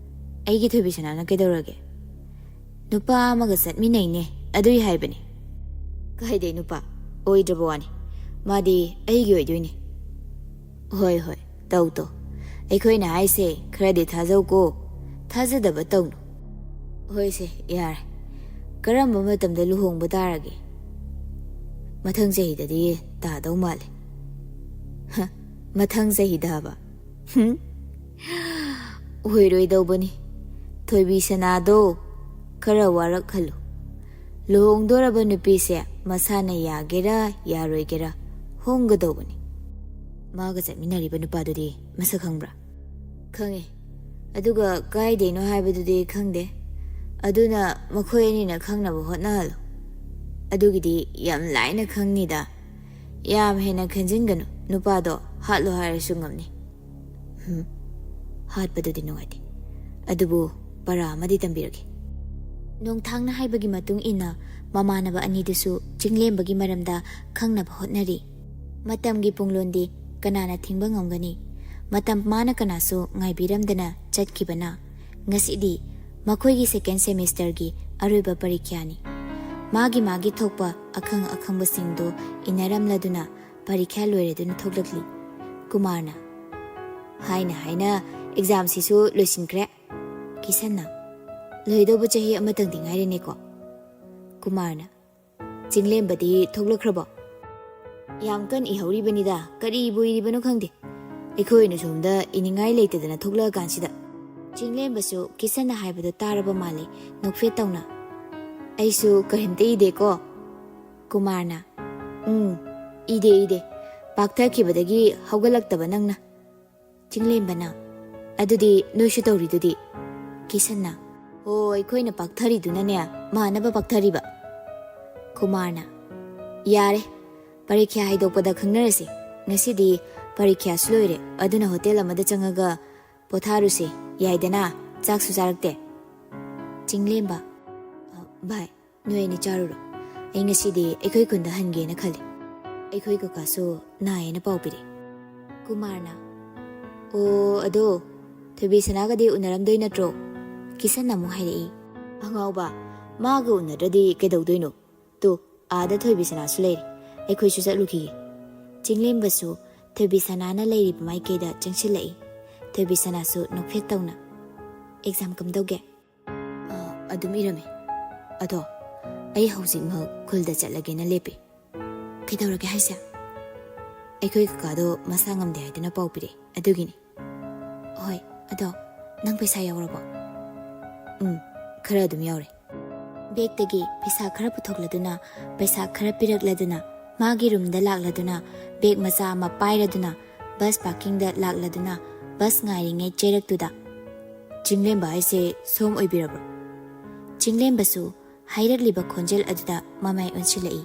"ꯑꯩꯒꯤ ꯊꯣꯏꯕꯤ ꯁꯅꯥꯅ ꯀꯩꯗꯧꯔꯒꯦ? ꯅꯨꯄꯥ ꯑꯃꯒ ꯆꯠꯃꯤꯟꯅꯩꯅꯦ, ꯑꯗꯨꯏ ꯍꯥꯏꯕꯅꯤ꯫" "ꯀꯥꯏꯗꯩ ꯅꯨꯄꯥ? ꯑꯣꯏꯗ꯭ꯔꯕ ꯋꯥꯅꯤ꯫ ꯃꯥꯗꯤ ꯑꯩꯒꯤ ꯑꯣꯏꯗꯣꯏꯅꯤ꯫ ꯍꯣꯏ ꯍꯣꯏ, ꯇꯧ ꯇꯧ꯫ ꯑꯩꯈꯣꯏꯅ ꯍꯥꯏꯁꯦ ꯈꯔꯗꯤ ꯊꯥꯖꯧꯀꯣ꯫ ꯊꯥꯖꯗꯕ ꯇꯧꯅꯨ꯫ ꯍꯣꯏꯁꯦ, ꯌꯥꯔꯦ꯫ ꯀꯔꯝꯕ ꯃꯇꯝꯗ ꯂꯨꯍꯣꯡꯕ ꯇꯥꯔꯒꯦ? ꯃꯊꯪ ꯆꯍꯤꯗꯗꯤ ꯇꯥꯗꯧ ꯃꯥꯜꯂꯦ꯫ ꯍ, ꯃꯊꯪ ꯆꯍꯤꯗ ꯍꯥꯏꯕ? ꯍꯨꯝ? ꯑꯣꯏꯔꯣꯏꯗꯧꯕꯅꯤ꯫ ꯊꯣꯏꯕꯤ ꯁꯅꯥꯗꯣ ꯈꯔ ꯋꯥꯔꯛꯍꯜꯂꯨ꯫ ꯂꯨꯍꯣꯡꯗꯣꯔꯕ ꯅꯨꯄꯤꯁꯦ ꯃꯁꯥꯅ ꯌꯥꯒꯦꯔꯥ ꯌꯥꯔꯣꯏꯒꯦꯔꯥ ꯍꯣꯡꯒꯗꯧꯕꯅꯤ꯫ ꯃꯥꯒ ꯆꯠꯃꯤꯟꯅꯔꯤꯕ ꯅꯨꯄꯥꯗꯨꯗꯤ ꯃꯁꯛ ꯈꯪꯕ꯭ꯔꯥ? ꯈꯪꯉꯦ꯫ ꯑꯗꯨꯒ ꯀꯥꯏꯗꯩꯅꯣ ꯍꯥꯏꯕꯗꯨꯗꯤ ꯈꯪꯗꯦ꯫ ꯑꯗꯨꯅ ꯃꯈꯣꯏ ꯑꯅꯤꯅ ꯈꯪꯅꯕ ꯍꯣꯠꯅꯍꯜꯂꯨ꯫ ꯑꯗꯨꯒꯤꯗꯤ ꯌꯥꯝ ꯂꯥꯏꯅ ꯈꯪꯅꯤꯗ꯫ ꯌꯥꯝ ꯍꯦꯟꯅ ꯈꯟꯖꯤꯟꯒꯅꯨ, ꯅꯨꯄꯥꯗꯣ ꯍꯥꯠꯂꯣ ꯍꯥꯏꯔꯁꯨ ꯉꯝꯅꯤ꯫ ꯍꯨꯝ, ꯍꯥꯠꯄꯗꯨꯗꯤ ꯅꯨꯡꯉꯥꯏꯇꯦ꯫ ꯑꯗꯨꯕꯨ ꯄꯔꯥ ꯑꯃꯗꯤ ꯇꯝꯕꯤꯔꯒꯦ꯫ ꯅꯣꯡꯊꯥꯡꯅ ꯍꯥꯏꯕꯒꯤ ꯃꯇꯨꯡ ꯏꯟꯅ ꯃꯃꯥꯟꯅꯕ ꯑꯅꯤꯗꯨꯁꯨ ꯆꯤꯡꯂꯦꯝꯕꯒꯤ ꯃꯔꯝꯗ ꯈꯪꯅꯕ ꯍꯣꯠꯅꯔꯤ꯫ ꯃꯇꯝꯒꯤ ꯄꯨꯡꯂꯣꯟꯗꯤ ꯀꯅꯥꯅ ꯊꯤꯡꯕ ꯉꯝꯒꯅꯤ? ꯃꯇꯝ ꯃꯥꯅ ꯀꯅꯥꯁꯨ ꯉꯥꯏꯕꯤꯔꯝꯗꯅ ꯆꯠꯈꯤꯕꯅ ꯉꯁꯤꯗꯤ ꯃꯈꯣꯏꯒꯤ second semesterꯒꯤ ꯑꯔꯣꯏꯕ ꯄꯔꯤꯈ꯭ꯌꯥꯅꯤ꯫ ꯃꯥꯒꯤ ꯃꯥꯒꯤ ꯊꯣꯛꯄ ꯑꯈꯪ ꯑꯈꯪꯕꯁꯤꯡꯗꯨ ꯏꯟꯅꯔꯝꯂꯗꯨꯅ ꯄꯔꯤꯈ꯭ꯌꯥ ꯂꯣꯏꯔꯗꯨꯅ ꯊꯣꯛꯂꯛꯂꯤ꯫ ꯀꯨꯃꯥꯔꯅ, "ꯍꯥꯏꯅ ꯍꯥꯏꯅ examꯁꯤꯁꯨ ꯂꯣꯏꯁꯤꯟꯈ꯭ꯔꯦ꯫" ꯀꯤꯁꯟꯅ, "ꯂꯣꯏꯗꯧꯕ ꯆꯍꯤ ꯑꯃꯇꯪꯗꯤ ꯉꯥꯏꯔꯦꯅꯦꯀꯣ꯫" ꯀꯨꯃꯥꯔꯅ, "ꯆꯤꯡꯂꯦꯝꯕꯗꯤ ꯊꯣꯛꯂꯛꯈ꯭ꯔꯕꯣ?" "ꯌꯥꯝ ꯀꯟꯅ ꯏꯍꯧꯔꯤꯕꯅꯤꯗ, ꯀꯔꯤꯕꯨ ꯏꯔꯤꯕꯅꯣ ꯈꯪꯗꯦ꯫ ꯑꯩꯈꯣꯏꯅ ꯁꯣꯝꯗ ꯏꯅꯤꯡꯉꯥꯏ ꯂꯩꯇꯗꯅ ꯊꯣꯛꯂꯛꯑꯀꯥꯟꯁꯤꯗ꯫" ꯆꯤꯡꯂꯦꯝꯕꯁꯨ ꯀꯤꯁꯟꯅ ꯍꯥꯏꯕꯗꯣ ꯇꯥꯔꯕ ꯃꯥꯜꯂꯦ, ꯅꯣꯛꯐꯦꯠ ꯇꯧꯅ꯫ "ꯑꯩꯁꯨ ꯀꯔꯤꯝꯇ ꯏꯗꯦꯀꯣ꯫" ꯀꯨꯃꯥꯔꯅ, "ꯎꯝ, ꯏꯗꯦ, ꯏꯗꯦ꯫ ꯄꯥꯛꯊꯈꯤꯕꯗꯒꯤ ꯍꯧꯒꯠꯂꯛꯇꯕ ꯅꯪꯅ꯫" ꯆꯤꯡꯂꯦꯝꯕꯅ, "ꯑꯗꯨꯗꯤ ꯅꯣꯏꯁꯨ ꯇꯧꯔꯤꯗꯨꯗꯤ?" ꯀꯤꯁꯟꯅ, "ꯑꯣ, ꯑꯩꯈꯣꯏꯅ ꯄꯥꯛꯊꯔꯤꯗꯨꯅꯅꯦ, ꯃꯥꯟꯅꯕ ꯄꯥꯛꯊꯔꯤꯕ꯫" ꯀꯨꯃꯥꯔꯅ, "ꯌꯥꯔꯦ, ꯄꯔꯤꯈ꯭ꯌꯥ ꯍꯥꯏꯗꯣꯛꯄꯗ ꯈꯪꯅꯔꯁꯤ꯫ ꯉꯁꯤꯗꯤ ꯄꯔꯤꯈ꯭ꯌꯥꯁꯨ ꯂꯣꯏꯔꯦ, ꯑꯗꯨꯅ ꯍꯣꯇꯦꯜ ꯑꯃꯗ ꯆꯪꯉꯒ ꯄꯣꯊꯥꯔꯨꯁꯦ, ꯌꯥꯏꯗꯅ? ꯆꯥꯛꯁꯨ ꯆꯥꯔꯛꯇꯦ꯫" ꯆꯤꯡꯂꯦꯝꯕ, "ꯑ, ꯚꯥꯏ, ꯅꯣꯏ ꯑꯅꯤ ꯆꯥꯔꯨꯔꯣ꯫ ꯑꯩ ꯉꯁꯤꯗꯤ ꯑꯩꯈꯣꯏ ꯈꯨꯟꯗ ꯍꯟꯒꯦꯅ ꯈꯜꯂꯤ꯫ ꯑꯩꯈꯣꯏ ꯀꯀꯥꯁꯨ ꯅꯥꯏꯌꯦꯅ ꯄꯥꯎ ꯄꯤꯔꯛꯑꯦ꯫" ꯀꯨꯃꯥꯔꯅ, "ꯑꯣ, ꯑꯗꯣ ꯊꯣꯏꯕꯤ ꯁꯅꯥꯒꯗꯤ ꯎꯅꯔꯝꯗꯣꯏ ꯅꯠꯇ꯭ꯔꯣ?" ꯀꯤꯁꯟꯅ ꯑꯃꯨꯛ ꯍꯥꯏꯔꯛꯏ꯫ "ꯑꯉꯥꯎꯕ, ꯃꯥꯒ ꯎꯅꯗ꯭ꯔꯗꯤ ꯀꯩꯗꯧꯗꯣꯏꯅꯣ? ꯇꯨ, ꯑꯥꯗ ꯊꯣꯏꯕꯤ ꯁꯅꯥꯁꯨ ꯂꯩꯔꯦ꯫ ꯑꯩꯈꯣꯏꯁꯨ ꯆꯠꯂꯨꯈꯤꯒꯦ꯫" ꯆꯤꯡꯂꯦꯝꯕꯁꯨ ꯊꯣꯏꯕꯤꯁꯅꯥꯅ ꯂꯩꯔꯤꯕ ꯃꯥꯏꯀꯩꯗ ꯆꯪꯁꯤꯜꯂꯛꯏ꯫ ꯊꯣꯏꯕꯤꯁꯅꯥꯁꯨ ꯅꯣꯛꯐꯦꯠ ꯇꯧꯅ, "ꯑꯦꯛꯖꯥꯝ ꯀꯝꯗꯧꯒꯦ?" "ꯑ, ꯑꯗꯨꯝ ꯏꯔꯝꯃꯦ꯫ ꯑꯗꯣ ꯑꯩ ꯍꯧꯖꯤꯛꯃꯛ ꯈꯨꯜꯗ ꯆꯠꯂꯒꯦꯅ ꯂꯦꯞꯄꯤ꯫" "ꯀꯩꯗꯧꯔꯒꯦ ꯍꯥꯏꯁꯦ?" "ꯑꯩꯈꯣꯏ ꯀꯀꯥꯗꯣ ꯃꯁꯥ ꯉꯝꯗꯦ ꯍꯥꯏꯗꯨꯅ ꯄꯥꯎ ꯄꯤꯔꯛꯑꯦ, ꯑꯗꯨꯒꯤꯅꯤ꯫" "ꯍꯣꯏ, ꯑꯗꯣ ꯅꯪ ꯄꯩꯁꯥ ꯌꯥꯎꯔꯕꯣ?" "ꯎꯝ, ꯈꯔ ꯑꯗꯨꯝ ꯌꯥꯎꯔꯦ꯫" ꯕꯦꯛꯇꯒꯤ ꯄꯩꯁꯥ ꯈꯔ ꯄꯨꯊꯣꯛꯂꯗꯨꯅ, ꯄꯩꯁꯥ ꯈꯔ ꯄꯤꯔꯛꯂꯗꯨꯅ, ꯃꯥꯒꯤ ꯔꯨꯝꯗ ꯂꯥꯛꯂꯗꯨꯅ, ꯕꯦꯛ ꯃꯆꯥ ꯑꯃ ꯄꯥꯏꯔꯗꯨꯅ, ꯕꯁ ꯄꯥꯔꯀꯤꯡꯗ ꯂꯥꯛꯂꯗꯨꯅ, ꯕꯁ ꯉꯥꯏꯔꯤꯉꯩ ꯆꯩꯔꯛꯇꯨꯗ, "ꯆꯤꯡꯂꯦꯝꯕ ꯍꯥꯏꯁꯦ ꯁꯣꯝ ꯑꯣꯏꯕꯤꯔꯕ꯭ꯔꯣ?" ꯆꯤꯡꯂꯦꯝꯕꯁꯨ ꯍꯥꯏꯔꯛꯂꯤꯕ ꯈꯣꯟꯖꯦꯜ ꯑꯗꯨꯗ ꯃꯃꯥꯏ ꯑꯣꯟꯁꯤꯜꯂꯛꯏ꯫